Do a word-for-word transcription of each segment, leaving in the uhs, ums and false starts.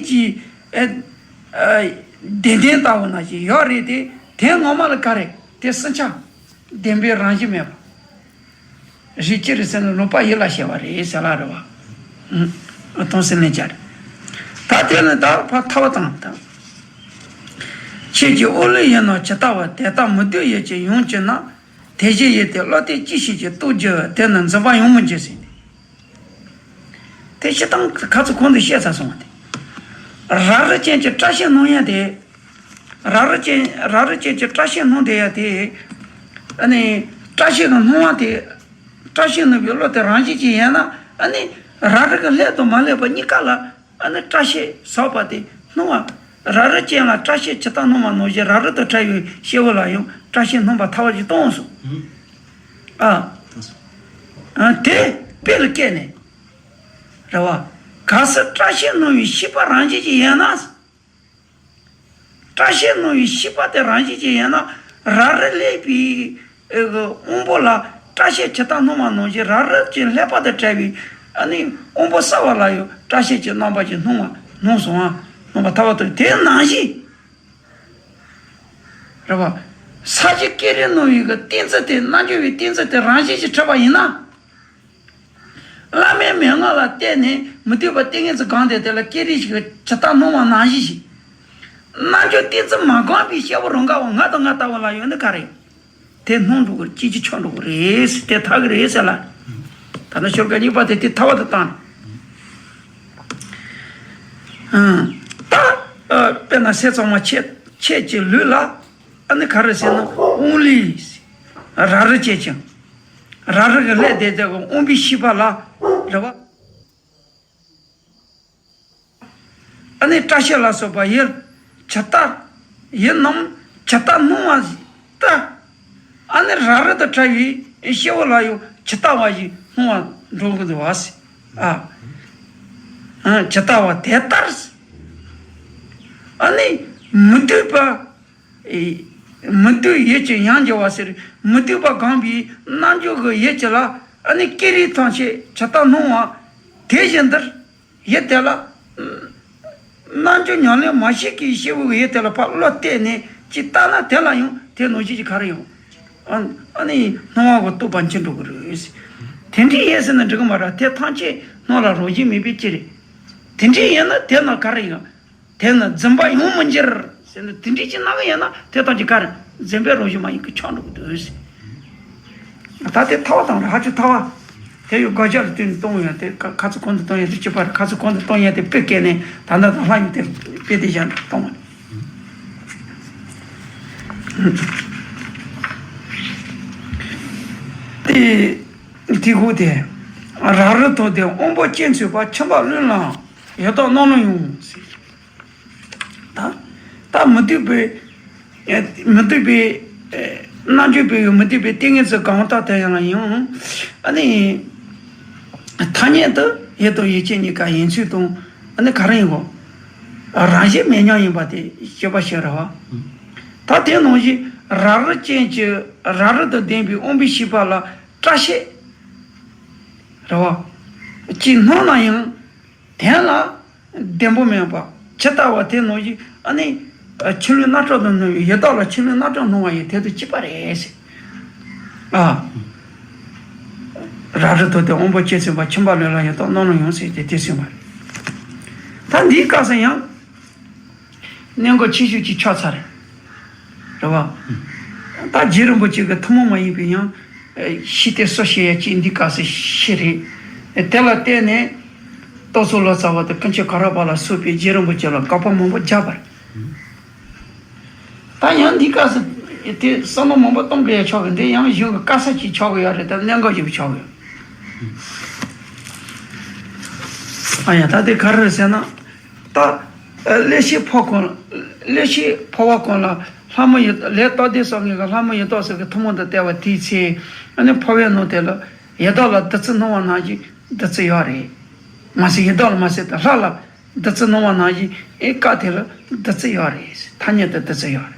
གྱི་ཨ་ཨ་བདེན་བདེན་ལྟ་བུ་ནང་བཞིན་ཡོད་རེད་དེ། དེ་ངོ་མ་ལ་ག་རེ་དེ་སྲིན་བྱ་བདེན་པའི་རང་བཞིན་མེད་པ། རིགས་ཅི་རེད་ཟེར་ན་ལུང་པ་ཡིད་ལ་བྱེད་པ་རེད་ཟེར་ལ་རེད་བ། ཨུ་ཨ་སྟོང་སེམས་ལེན་བྱ་རེད། ད་དེ་ནི་ད་ཕར་ཐར་པ་དང་དང་། ཁྱེད་ཀྱི་ཨོ་ལི་ཡིན་ནོ་ཇི་ལྟ་བ་དེ་ལྟ་མི་འདོད་ཡིད་ཀྱི་ཡོང་གྱུར་ན། དེ་བཞིན་ཡིད་དེ་བློ་གཏད་ཅི་ཞིག་གི་རྟོགས་རྒྱུ་དེ་ནི་འཛིན་པ་ཡོང་མི་འགྱུར་ཟེར་ཏེ། དེ་སྤྱིར་བཏང་ཁ་ཚུར་གོང་དུ་བཤད་ཚར་སོང་བ་དེ། རབ་རིབ་ཅན་གྱི་སྐྲ་ཤད་སྣོམ་ཡ་དེ། རབ་རིབ་ཅན་རབ་རིབ་ཅན་གྱི་སྐྲ་ཤད་སྣོམ་བསྡད་ཡ་དེ། ཨ་ནི་སྐྲ་ཤད་ཀྱི་སྣོམ་བ་དེ། སྐྲ་ཤད་སྣོམ་པའི་བློ་དེ་རང་བཞིན་གྱིས་ཡིན་ན། ཨ་ནི་རབ་རིབ་ཀྱི་སླེབས་དང་མ་སླེབས་པ་གཉིས་ཀ་ལ། ཨ་ནི་སྐྲ་ཤད་ཟག་པ་དེ་སྣང་བ། རབ་རིབ་ཅན་ལ་སྐྲ་ཤད་ཇི་ལྟར་སྣང་བ་ནང་བཞིན་རབ་རིབ་དང་བྲལ་བའི་སྐྱེ་བོ་ལ་ཡང་སྐྲ་ཤད་སྣོམ་པ་ཐལ་བ་ཞིག་གཏོང་སོང་། ཨ། ཨ། དེ་དཔེ་ལ་བཀལ་ནས། རེད་བ། གལ་སྲིད་སྐྲ་ཤད་སྣང་བའི་ཤེས་པ་རང་བཞིན་གྱིས་ཡིན་ན། སྐྲ་ཤད་སྣང་བའི་ཤེས་པ་དེ་རང་བཞིན་གྱིས་ཡིན་ན། རབ་རིབ་སླེབས་པའི་ཨེ་གི་དབང་པོ་ལ་སྐྲ་ཤད་ཇི་ལྟར་སྣང་བ་ནང་བཞིན་རབ་རིབ་ཀྱི་སླེབས་པ་དང་བྲལ་བའི་ཨ་ནི་དབང་པོ་གསལ་བ་ལ་ཡང་སྐྲ་ཤད་ཀྱི་རྣམ་པ་ཅིག་སྣང་བ་སྣང་སོང་ང་། སྣང་བ་ཐལ་བ་དང་དེ་ནང་བཞིན། རེད་བ། ས་གཞི་ཀེང་རུས་སྣང་བའི་གི་ཏིང་འཛིན་དེ་རྣལ་འབྱོར་བའི་ཏིང་འཛིན་དེ་རང་བཞིན་གྱིས་གྲུབ་པ་ཡིན་ན། བླ་མའི་མན་ངག་ལ་བརྟེན་ནས་མི་སྡུག་པ་ཏིང་ངེ་འཛིན་གང་དེ་དེ་ལ་ཀེང་རུས་ཤིག་ཇི་ལྟར་སྣང་བ་ནང་བཞིན་ཞིག་རྣལ་འབྱོར་ཏིང་འཛིན་མ་གང་བའི་སྐྱེ་བོ་རང་ག་བ་ང་དང་ང་ལྟ་བུ་ལ་ཡོད་ན་ག་རེ། དེ་སྣང་འགྲོ་གི་རེད། སྐྱེ་རྒྱུ་ཆགས་འགྲོ་གི་རེད། དེ་ཐར་གི་རེད་ཟེར་ལ། ད་ནི་ཤོ་ལོ་ཀ་གཉིས་པ་དེ་དེ་ཐར་པ་དང་བཏང་། ཨང་། ད་ཨ་དཔེར་ན་ཟས་གཙང་མ་ཁྱེད་ཁྱེད་ཀྱི་ལུས་ལ་ཨ་ནི་ག་རེ་ཟེར་ན་དབང་ལུས། རབ་རིབ་བྱེད་ཅིང་། རབ་རིབ་ཀྱི་ལྷས་བསྡད་བསྡད་ཀྱི་དབང་པོའི་ཤེས་པ་ལ་རེད་བ། ཨ་ནི་སྐྲ་ཤད་ལ་སོགས་པ་ཡིད་ཇི་ལྟར། ཡིད་རྣམས་ཇི་ལྟར་སྣང་བ་ལྟར། ཨ་ནི་རབ་རིབ་དང་བྲལ་བའི་སྐྱེ་བོ་ལ་ཡང་ཇི་ལྟ་བ་བཞིན་སྣང་བ་འགྲོ་གི་འདུག་བ་ཟེར། ཨ། ཨ། ཇི་ལྟ་བ་དེ་ལྟར། ཨ་ནི་མི་སྡུག་པ། ཨེ། མི་སྡུག་ཡིད་ཀྱི་ཡང་འགྱུར་བ་ཟེར། མི་སྡུག་པ་གང་བའི་རྣལ་འབྱོར་གྱི་ཡིད་ཀྱི་ལ་ཨ་ནི་ཀེང་རུས་ཐམས་ཅད་ཇི་ལྟར་སྣང་བ། དེ་བཞིན་དུ་ཡིད་དེ་ལ་རྣལ་འབྱོར་ཉམས་ལེན་མ་བྱས་ཀྱི་སྐྱེ་བོ་གི་ཡིད་དེ་ལ་ཕར་བློ་གཏད་ནས་ཅིག་བལྟས་ན་དེ་ལ་ཡང་དེ་ནང་བཞིན་གྱི་ག་རེ་ཡོང་། ཨ་ཨ་ནི་སྣང་བ་གི་རྟོགས་པ་འཆར་འགྲོ་གི་རེད། དེ་འདྲ་ཡིན་ཟེར་ན་འགྲིག་གི་མ་རེད། དེ་ཐམས་ཅད་སྣང་ལ་རང་བཞིན་མེད་པའི་ཕྱིར། དེ་འདྲ་ཡིན་ན་དེ་ན་ག་རེ་ཡོང་། དེ་ནི་འཛིན་པ་ཡོང་མི་འགྱུར་ཟེར་ནས་དེ་འདྲའི་ཅིག་སྣང་གི་ཡོད་ན་དེ་དག་ཅིག་ག་རེ་འཛིན་པའི་རང་བཞིན་མ་ཡིན་གྱི་ཆགས་འགྲོ་གི་འདུག་ཟེར། ད་དེ་ཐལ་བ་དང་རེད། ཧ་ཅང་ཐལ་བ། དེ་ཡང་དགག་བྱ་ལ་བསྟུན་ནས་གཏོང་ཡ་དེ་ཁ་ཁ་ཚུར་གོང་དུ་གཏོང་ཡ་དེ་གཅིག་པ་རེད། ཁ་ཚུར་གོང་དུ་གཏོང་ཡ་དེ་དཔེ་བཀལ་ནས་ད་ལྟ་དང་ལྷ་ཡིན་དེ་དཔེ་དེ་བཞག་གཏོང་བ་རེད། དེ་དེ་གོ་དེ་རབ་རིབ་ཐོག་དེ་དབང་པོ་སྐྱེ་ཚུགས་པ་ཁྱིམ་པ་ལྷུན་ལ་ཡང་ཡོད་དོ་སྣང་ལ་ཡོང་ཟེར། ད་ད་མི་སྡུག་པའི་མི་སྡུག་པའི་རྣལ་འབྱོར་པའི་མི་སྡུག་པའི་ཏིང་ངེ་འཛིན་གང་དག་དེ་ཡང་ཡང་ཨ་ནི་ཐ་སྙད་དུ་ཡིད་དང་ཡིད་ཅན་གཉིས་ཀ་ཡིན་ཚུལ་དང་ཨ་ནི་ག་རེ་ཡིན་གོ། རང་བཞིན་མེད་མཉམ་ཡིན་པ་དེ་ཤེས་པ་ཞིག་རེད་བ། ད་དེ་ནང་བཞིན་རབ་རིབ་ཅན་གྱི་རབ་རིབ་དང་ལྡན་པའི་དབང་པོའི་ཤེས་པ་ལ་སྐྲ་ཤད་རེད་བ། ཅིག་སྣང་ན་ཡང་། དོན་ལ་བདེན་པ་མེད་པ་ཇི་ལྟ་བ་དེ་ནང་བཞིན་ཨ་ནི་ཁྱིམ་ལྷུན་སྣ་ཚོགས་དང་སྣང་བའི་ཡི་དྭགས་ལ་ཁྱིམ་ལྷུན་སྣ་ཚོགས་སྣང་བ་ཡི་དེ་དང་གཅིག་པ་རེད་ཟེར། ཨ། རབ་རིབ་ཐོག་དེ་དབང་པོ་སྐྱེ་ཚུགས་པ་ཁྱིམ་པ་ལྷུན་ལ་ཡང་དག་སྣང་ལ་ཡོང་ཟེར་ཏེ་དེ་གསུངས་པ་རེད། ད་འདིའི་སྐབས་སུ་ཡང་གནད་འགག་ཆེ་ཤོས་ཅིག་ཆགས་ཚར་རེད། རེད་བ། ད་རྗེ་རིན་པོ་ཆེ་གི་ཐུན་མོང་མ་ཡིན་པའི་ཡང་ཤེས་ཏེ་སོ་ཤེས་ཡ་གཅིག་འདི་ག་ས་ཤེས་རེད། དེ་ལ་བརྟེན་ནས་རྟོག་ཚོགས་ལོ་ཙཱ་བ་དང་ཀུན་མཁྱེན་ག་ར་པ་ལ་སོགས་པའི་རྗེ་རིན་པོ་ཆེ་ལ་དགག་པ་མང་པོ་བརྒྱབ་པ་རེད། ད་ཡང་འདི་ག་ས་དེ་བསམ་བློ་མང་པོ་གཏོང་དགོས་ཡ་ཆགས་ཀྱི་འདི་ཡང་གཞུང་གི་དཀའ་ས་ཅིག་ཆགས་ཀྱི་ཡོད་རེད། ད་གནད་འགག་ཅིག་ཆགས་ཀྱི་ཡོད། ཨ་ཡ་ད་དེ་ག་རེ་རེད་ཟེར་ན། ད། ཀླད་ཤེས་འཕོ་གོང་། ཀླད་ཤེས་འཕོ་བ་གོང་ལ་ལྷ་མོ་ཡི་ལས་རྟག་སྡུག་སོགས་ངེས་ཀྱི་ལྷ་མོ་ཡི་དྭགས་སོགས་ཀྱི་ཐུན་མོང་དུ་བལྟ་བ་དེའི་ཚེ། ཨ་ནི་འཕོ་བའི་ནང་དེ་ལ་ཡི་དྭགས་ལ་བདུད་རྩི་སྣང་བ་ནང་བཞིན་བདུད་རྩི་ཡོད་རེད། མ་ཟད་ཡི་དྭགས་ལ་མ་ཟད་དུ་ལྷ་ལ་བདུད་རྩི་སྣང་བ་ནང་བཞིན་ཨེ་སྐབས་དེ་ལ་བདུད་རྩི་ཡོད་རེད། ཐ་སྙད་དུ་བདུད་རྩི་ཡོད་རེད།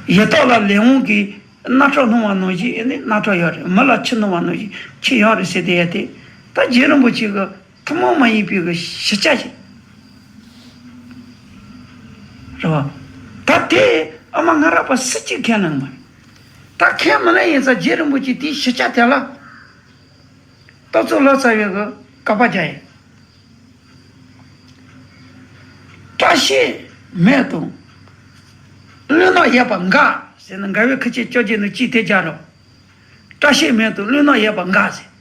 ཡི་དྭགས་ལ་ལས་དབང་གིས་རྣག་ཁྲག་སྣང་བ་ནང་བཞིན་ཨེ་ནི་རྣག་ཁྲག་ཡོད་རེད། མི་ལ་ཆུ་སྣང་བ་ནང་བཞིན་ཆུ་ཡོད་རེད་ཟེར་དེ་ཡ་དེ། ད་རྗེ་རིན་པོ་ཆེ་གི་ཐུན་མོང་མ་ཡིན་པའི་གི་གཞི་ཆགས་ཤིག་རེད་བ། ད་དེ་ཨ་མ་ང་ར་པ་སུ་གཅིག་ཁས་ལེན་མ་རེད། ད་ཁས་མི་ལེན་ཡིན་ཙང་རྗེ་རིན་པོ་ཆེ་དེའི་ཞིབ་ཆ་དེ་ལ་རྟོག་ཚོགས་ལོ་ཙཱ་བའི་གི་དགག་པ་རྒྱག་ཡིན། བཀྲ་ཤིས་མེད་དང་བློས་ནག་ཡོད་པ་འགའ་ཟེར་ན། འགལ་བའི་ཁུ་ཆེ་བཅོ་བརྒྱད་ནང་གཅིག་དེ་རྒྱག་རོགས། བཀྲ་ཤིས་མེད་དང་བློས་ནག་ཡོད་པ་འགའ་ཟེར།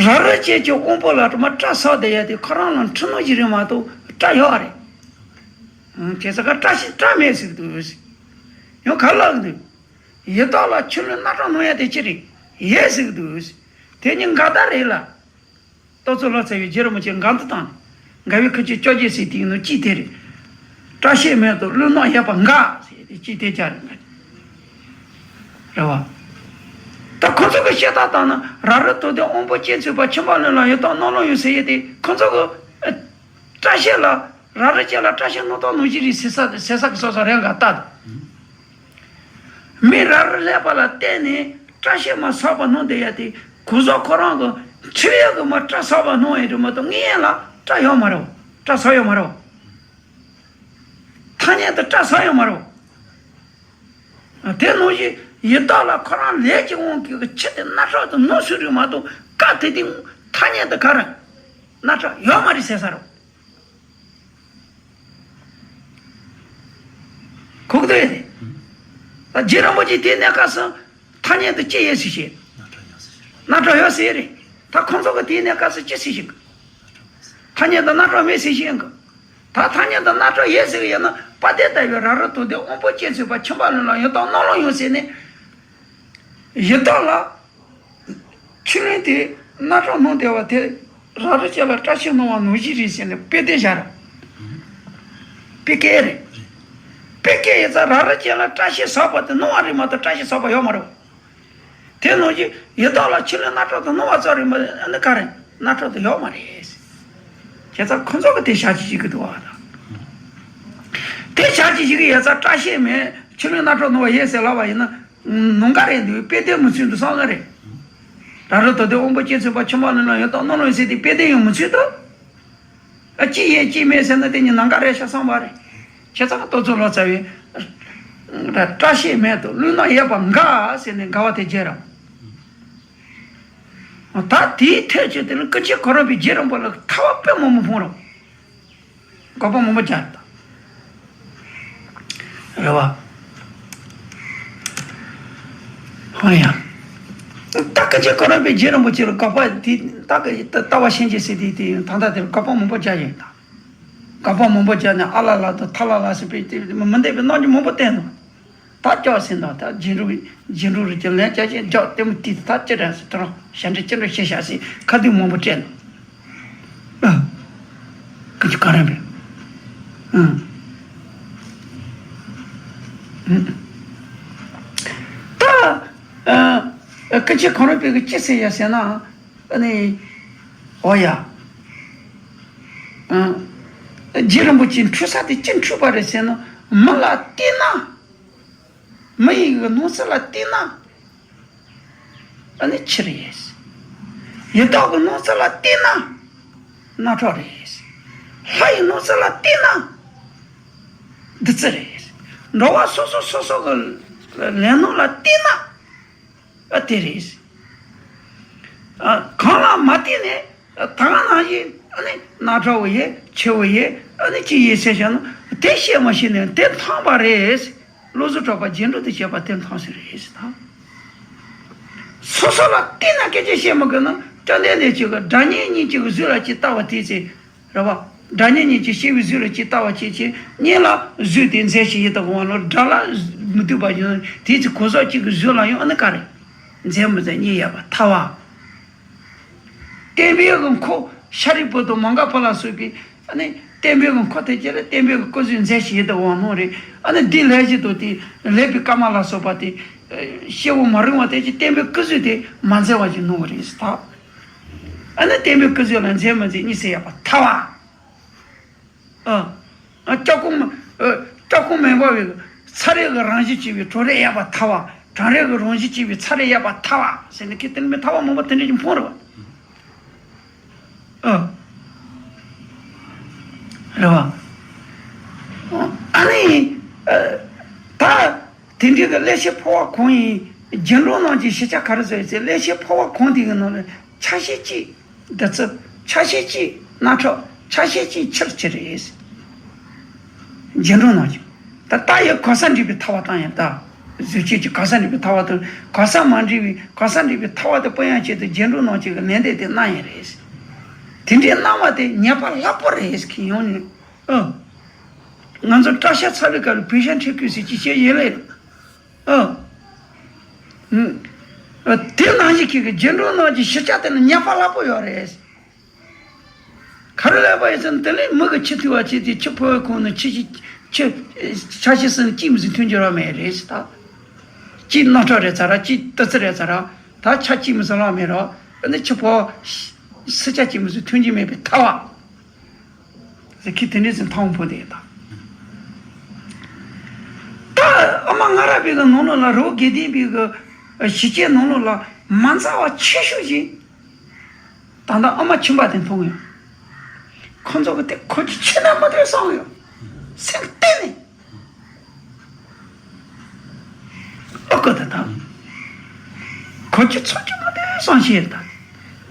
རབ་རིབ་ཅན་གྱི་དབང་པོ་ལ་མ་སྐྲ་བསགས་བསྡད་ཡ་དེ་ཁོ་རང་ལ་འཁྲུལ་སྣང་ཞིག་རེད་མ་གཏོགས་སྐྲ་ཡོད་རེད། ཨང་། བྱས་ཙང་ཀ་བཀྲ་ཤིས་སྐྲ་མེད་ཟེར་གི་འདུག་ཟེར། ཡང་ག་ལབ་གི་འདུག། ཡི་དྭགས་ལ་ཆུ་ལུད་རྣག་ཁྲག་སྣང་ཡ་དེ་ཅི་རེད། ཡོད་ཟེར་གི་འདུག་ཟེར། དེ་གཉིས་འགལ་ཟླ་རེད་ལ། རྟོག་ཚོགས་ལོ་ཙཱ་བའི་རྗེ་རིན་པོ་ཆེ་འགལ་ཟླ་བཏང་ནས། འགལ་བའི་ཁུ་ཆེ་བཅོ་བརྒྱད་ཟེར་དེའི་ནང་གཅིག་དེ་རེད། བཀྲ་ཤིས་མེད་དང་བློས་ནག་ཡོད་པ་འགའ་ཟེར་དེ་གཅིག་དེ་རྒྱག་རེད། རེད་བ། ད་ཁོ་ཚོ་གི་བཤད་སྟངས་ལྟར་ན་རབ་རིབ་དོན་ལྡན་དབང་པོ་ཅན་མཚོན་པ། ཆུ་འབབ་ཀླུང་ལ་ཡང་དག་སྣང་ལོང་ཡང་ཟེར་ཡས་དེ་ཁོ་ཚོ་གི་ཨ་བཀྲ་ཤིས་ལ། རབ་རིབ་ཅན་ལ་བཀྲ་ཤིས་སྣང་དག་སྣང་བཞིན་རེད་ཟེར་ས་ཟེར་ས་གི་སོ་སོ་རང་ག་ལྟ་དང་། མི་རབ་རིབ་ལེགས་པ་ལ་བརྟེན་ནས་བཀྲ་ཤིས་མ་བསགས་པ་སྣང་བསྡད་ཡ་དེ་གོ་ཟོག་ཁོ་རང་གི་འཆི་ཡ་གི་མ་སྐྲ་བསགས་པ་སྣང་ཡ་རེད་མ་གཏོགས་དངོས་ཡོད་ལ་སྐྲ་ཡོད་མ་རེད། སྐྲ་བསགས་ཡོད་མ་རེད། ཐ་སྙད་དུ་སྐྲ་བསགས་ཡོད་མ་རེད། དེ་ནང་བཞིན་ཡི་དྭགས་ལ་ཁོ་རང་ལས་ཀྱི་དབང་གིས་ཆུ་དེ་རྣག་ཁྲག་ཏུ་སྣང་སྲིད་རེད་མ་གཏོགས་སྐྲ་དེ་དེ་ཐ་སྙད་དུ་ག་རེ་རྣག་ཁྲག་ཡོད་མ་རེད་ཟེར་ས་རེད། གོ་གི་འདུག་ཡ་དེ། ད་རྗེ་རིན་པོ་ཆེ་དེའི་གནས་སྐབས་སུ་ཐ་སྙད་དུ་ཅི་ཡོད་ཟེར་བཤད། རྣག་ཁྲག་ཡོད་ཟེར་རེད། ད་ཁོང་ཚོ་གི་དེའི་གནས་སྐབས་སུ་ཅི་ཟེར་བཤད་གི། ཐ་སྙད་དུ་རྣག་ཁྲག་མེད་ཟེར་བཤད་གི། ད་ཐ་སྙད་དུ་རྣག་ཁྲག་ཡོད་ཟེར་གི་ཡོད་ན། དཔལ་ལྡན་ལྟ་བུའི་རབ་རིབ་དོན་ལྡན་དབང་པོ་ཅན་མཚོན་པ། ཆུ་འབབ་ཀླུང་ལ་ཡང་དག་སྣང་ལོང་ཡང་ཟེར་ནས། ཡི་དྭགས་ལ་ཆུ་ལུད་དེ་རྣག་ཁྲག་སྣང་བསྡད་པ་དེ་རབ་རིབ་ཅན་ལ་བཀྲ་ཤིས་སྣང་བ་ནང་བཞིན་རེད་ཟེར་ནས་དཔེ་དེབ་བཞག་ར། དཔེ་སྐད་རེད། དཔེ་སྐད་ཡིན་ཙང་རབ་རིབ་ཅན་ལ་བཀྲ་ཤིས་བསགས་པ་དེ་སྣང་བ་རེད་མ་གཏོགས་བཀྲ་ཤིས་བསགས་པ་ཡོད་མ་རེད། དེ་ནང་བཞིན་ཡི་དྭགས་ལ་ཆུ་ལུད་རྣག་ཁྲག་ཏུ་སྣང་བ་ཙམ་རེད་མ་གཏོགས། ཨ་ནི་ག་རེ་རྣག་ཁྲག་ཏུ་ཡོད་མ་རེད། བྱས་ཙང་ཁོ་ཚོ་གི་དེ་ཞག་གཅིག་བྱེད་ཀྱི་འདུག་བ་དང་། དེ་ཞག་གཅིག་བྱེད་ཀྱི་ཡོད་ཙང་བཀྲ་ཤིས་མེད། ཆུ་ལུད་རྣག་ཁྲག་སྣང་བ་ཡོད་ཟེར་ལབ་པ་ཡིན་ན། ནང་ག་རེད་འདུག། དཔེ་དེབ་མི་ཚུད་འདུག་བསམ་གི་རེད། རབ་རིབ་དོན་ལྡན་དབང་པོ་ཅན་མཚོན་པ། ཆུ་འབབ་ཀླུང་ལ་ཡང་དག་སྣང་ལོང་ཡང་ཟེར་དེ་དཔེ་དེབ་ཡང་མི་ཚུད་དོ། ཨ། གཅིག་ཡོད་གཅིག་མེད་ཟེར་ན་དེ་གཉིས་ནང་ག་རེད་ཤག་བསམ་པ་རེད། བྱས་ཙང་རྟོག་ཚོགས་ལོ་ཙཱ་བས། བཀྲ་ཤིས་མེད་དང་བློས་ནག་ཡོད་པ་འགའ་ཟེར་ནས་དགག་པ་དེ་བརྒྱབ་ར། ད་དེའི་ཐད་ཀྱི་དེ་ནི་ཀུན་མཁྱེན་གོ་རམས་པས་རྗེ་རིན་པོ་ཆེ་ལ་ཐར་པ་དཔེ་མང་པོ་ཕུལ་ར། དགག་པ་མང་པོ་རྒྱག་ད། རེད་བ། ཧོ་ཡ། ད་ཀུན་མཁྱེན་གོ་རམས་པས་རྗེ་རིན་པོ་ཆེ་ལ་དགག་པ་དེ་ད་གི་ད་ལྟ་བ་གཤིན་རྗེ་ཟེར་དེ་དེ་ད་ལྟ་དེར་དགག་པ་མང་པོ་རྒྱག་ཡིན་ད། དགག་པ་མང་པོ་རྒྱག་ནས་ཨ་ལ་ལ་དང་ཐ་ལ་ལ་ཟེར་བའི་དེ་མི་འདོད་པའི་རྣམ་འགྱུར་མང་པོ་བསྟན་ནོ། ད་སྐྱོ་ཟིན་དང་ད་རྗེ་འགྲོ་བའི་རྗེ་འགྲོ་རིགས་ཀྱི་ལན་བྱ་ཞིང་འཇོག་ལྟད་མོ་དེ་ད་ཅི་འདྲ་ཟེར་དྲང་ཞབས་འདྲེན་ཅི་འདྲ་བྱེད་བྱ་ཟེར་ཁ་བསྡུས་མང་པོ་སྤྲད་ནོ། ཨ། ཀུན་མཁྱེན་གོ་རམས་པས། ཨང་། ད། ཨ། ཀུན་མཁྱེན་གོ་རམས་པས་ཀྱི་ཅི་ཟེར་ཡ་ཟེར་ན། ཨ་ནི། འོ་ཡ། ཨང་། རྗེ་རིན་པོ་ཆེ་འཁྲུལ་ས་དེ་ཅི་འཁྲུལ་པ་རེད་ཟེར་ན། མི་ལ་བལྟས་ན། མི་ཡི་གི་སྣང་ཚུལ་ལ་བལྟས་ན། ཨ་ནི་ཆུ་རེད། ཡི་དྭགས་ཀྱི་སྣང་ཚུལ་ལ་བལྟས་ན། རྣག་ཁྲག་རེད། ལྷ་ཡི་སྣང་ཚུལ་ལ་བལྟས་ན། བདུད་རྩི་རེད། འགྲོ་བ་སོ་སོ་སོ་སོ་གི་ལས་སྣང་ལ་བལྟས་ན། ཨ་དེ་རེད། ཨ། གང་ལ་མ་བལྟས་ནས། ད་ག་ནང་བཞིན་ཨ་ནི་རྣག་ཁྲག་བོ་ཡོད། ཆུ་བོ་ཡོད། ཨ་ནི་ཅི་ཡོད་ཟེར་བྱས་ན་དེ་བཤད་མ་ཤེས་ནས་དེ་མཐོང་བ་རེད། བློ་གཟུ་གྲགས་པ་རྗེས་འགྲོ་དེ་བྱས་པ་དེ་མཐོང་ཟེར་རེད་ཟེར་ད། སོ་སོ་ལ་བལྟས་ན་སྐད་ཆ་བཤད་མི་དགོས་ན་བཅོམ་ལྡན་འདས་ཀྱི་སྒྲ་སྙན་གཉིས་ཀྱི་གཟུགས་ལ་ཅིག་ལྟ་བ་དེ་ཚེ། རེད་བ། སྒྲ་སྙན་གཉིས་ཀྱི་ཤེས་པའི་གཟུགས་ལ་ཅིག་ལྟ་བ་བྱེད་ཅིང་སྙན་ལ་གཟུགས་དེ་མཛེས་ཤིང་ཡིད་དུ་འོང་བ་ལ། སྒྲ་ལ་མི་སྡུག་པ་ཡོང་དེ་ཚེ་གོ་ཟོག་གཅིག་གི་གཟུགས་ལ་ཡང་ཨ་ནི་ག་རེ། མཛེས་མི་མཛེས་གཉིས་ཡོད་པར་ཐལ་བ། བསྟན་པའི་གི་འཁོར་ཤཱ་རིའི་བུ་དང་མོའུ་འགལ་བུ་ལ་སོགས་པའི་ཨ་ནི་བསྟན་པའི་གི་འཁོར་དེ་ཅི་རེད། བསྟན་པའི་གི་སྐུ་གཟུགས་མཛེས་ཤིང་ཡིད་དུ་འོང་བ་སྣང་རེད། ཨ་ནི་འདི་ལས་ཀྱི་དོན་དེ་ལེགས་པའི་སྐར་མ་ལ་སོགས་པ་དེ་སྐྱེ་བོ་མ་རིང་བ་དེ་ཅི་བསྟན་པའི་སྐུ་གཟུགས་དེ་མ་མཛེས་པ་ཅིག་སྣང་བ་རེད་ཟེར་ད། ཨ་ནི་བསྟན་པའི་སྐུ་གཟུགས་ལ་མཛེས་མི་མཛེས་གཉིས་སུ་ཡོད་པར་ཐལ་བ། ཨ། ཨ། སྐྱབས་ཁུངས་མ། ཨ། སྐྱབས་ཁུངས་མེད་པ་བའི་ཚ་རེག་གི་རང་བཞིན་སྐྱེ་བའི་གྲང་རེག་ཡོད་པར་ཐལ་བ། གྲང་རེག་གི་རང་བཞིན་སྐྱེ་བའི་ཚ་རེག་ཡོད་པར་ཐལ་བ་ཟེར་ནས་ཁྱེད་དེ་ནི་མི་ཐལ་བ་མང་པོ་དེ་འདྲ་ཞིག་འཕོང་རེད་བ། ཨ། དེ་འདྲའི་གི་ཀླད་ཤེལ་ཕོར་བ་གང་ཡིན། རྒྱུན་གྲོན་ནང་གི་ཤེས་བྱ་ག་རེ་ཟེར་ཟེར། ཀླད་ཤེལ་ཕོར་བ་གང་དེ་གི་ནང་ལ་ཆ་ཤས་གཅིག་བདུད་རྩི། ཆ་ཤས་གཅིག་རྣག་ཁྲག། ཆ་ཤས་གཅིག་ཆུ་ལ་ཆུ་རེད། རྒྱུན་གྲོན་ནང་གི། ད་ལྟ་ཡི་ག་ས་འདྲིས་པའི་ཐལ་བ་དང་ཡང་ད། གཟུགས་ཅན་གྱི་ག་ས་འདྲིས་པའི་ཐལ་བ་དང་ག་ས་མ་འདྲིས་པའི་ག་ས་འདྲིས་པའི་ཐལ་བ་དེ་སྤོང་ཡང་ཆེད་དུ་རྒྱུན་གྲོན་ནང་གི་གི་ལན་འདེབས་དེ་གནང་ཡང་རེད། དེ་འདྲའི་གནང་བ་དེ་ཉེས་པ་ལྷག་པོ་རེད་ཁྱེད་ཡོང་ནས། ཨ། ང་ཚོ་སྐྲ་ཤད་ཚ་བའི་སྐབས་ལ་བེ་ཤ་འཁྲིད་དགོས་ཟེར་གྱི་བཤད་ཡོད་ལེ། ཨ། ཨ། དེ་ནང་བཞིན་གྱི་གི་རྒྱུན་གྲོན་ནང་གི་ཤེས་བྱ་དེ་ལ་ཉེས་པ་ལྷག་པོ་ཡོད་རེད། ག་རེ་ལབ་པ་ཡིན་ཟེར་ན། དེ་ལས་མི་གི་ཆུ་འཐུང་བ་བྱས་ཏེ་ཆུ་ཕོར་བའི་ཁོངས་ནས་ཆུ་ཞིག་ཆུ་ཆ་ཤས་ཟིན་གཅིག་མི་ཟིན་འཐུང་རྒྱུ་རང་མེད་རེད་ཟེར་ད། གཅིག་རྣག་ཁྲག་རེད་ཚར་ར། གཅིག་བདུད་རྩི་རེད་ཚར་ར། ད་ཆ་གཅིག་མི་ཟིན་ལོག་མེད་རོ། ཨ་ནི་ཆུ་ཕོར་སི་ཆ་གཅིག་མི་ཟིན་འཐུང་རྒྱུ་མེད་པའི་ཐལ་བ། ཟེར་ཁྱི་དེ་འདྲས་ཟིན་ཐང་ཕོ་དེ་ད། ད་ཨ་མ་ང་ར་བའི་གི་ནང་ལོགས་ལ། རི་བོ་དགེ་ལྡན་པའི་གི་གཞིས་བྱེས་ནང་ལོགས་ལ་མ་འཛའ་བ་ཆེ་ཤོས་ཤིག་ད་ལྟ་ཨ་མ་ཁྱིམ་པ་དེ་མཐོང་ཡོད། ཁོ་ཚོ་གི་དེ་གོ་རྒྱུ་ཆེ་ན་མ་དེ་བསམ་ཡོད། སེམས་གཏིང་ནས། ཨོ་ཀོ་ད་ད། གོ་རྒྱུ་ཚོར་རྒྱུ་མ་དེ་བསམ་ཤེས་ད།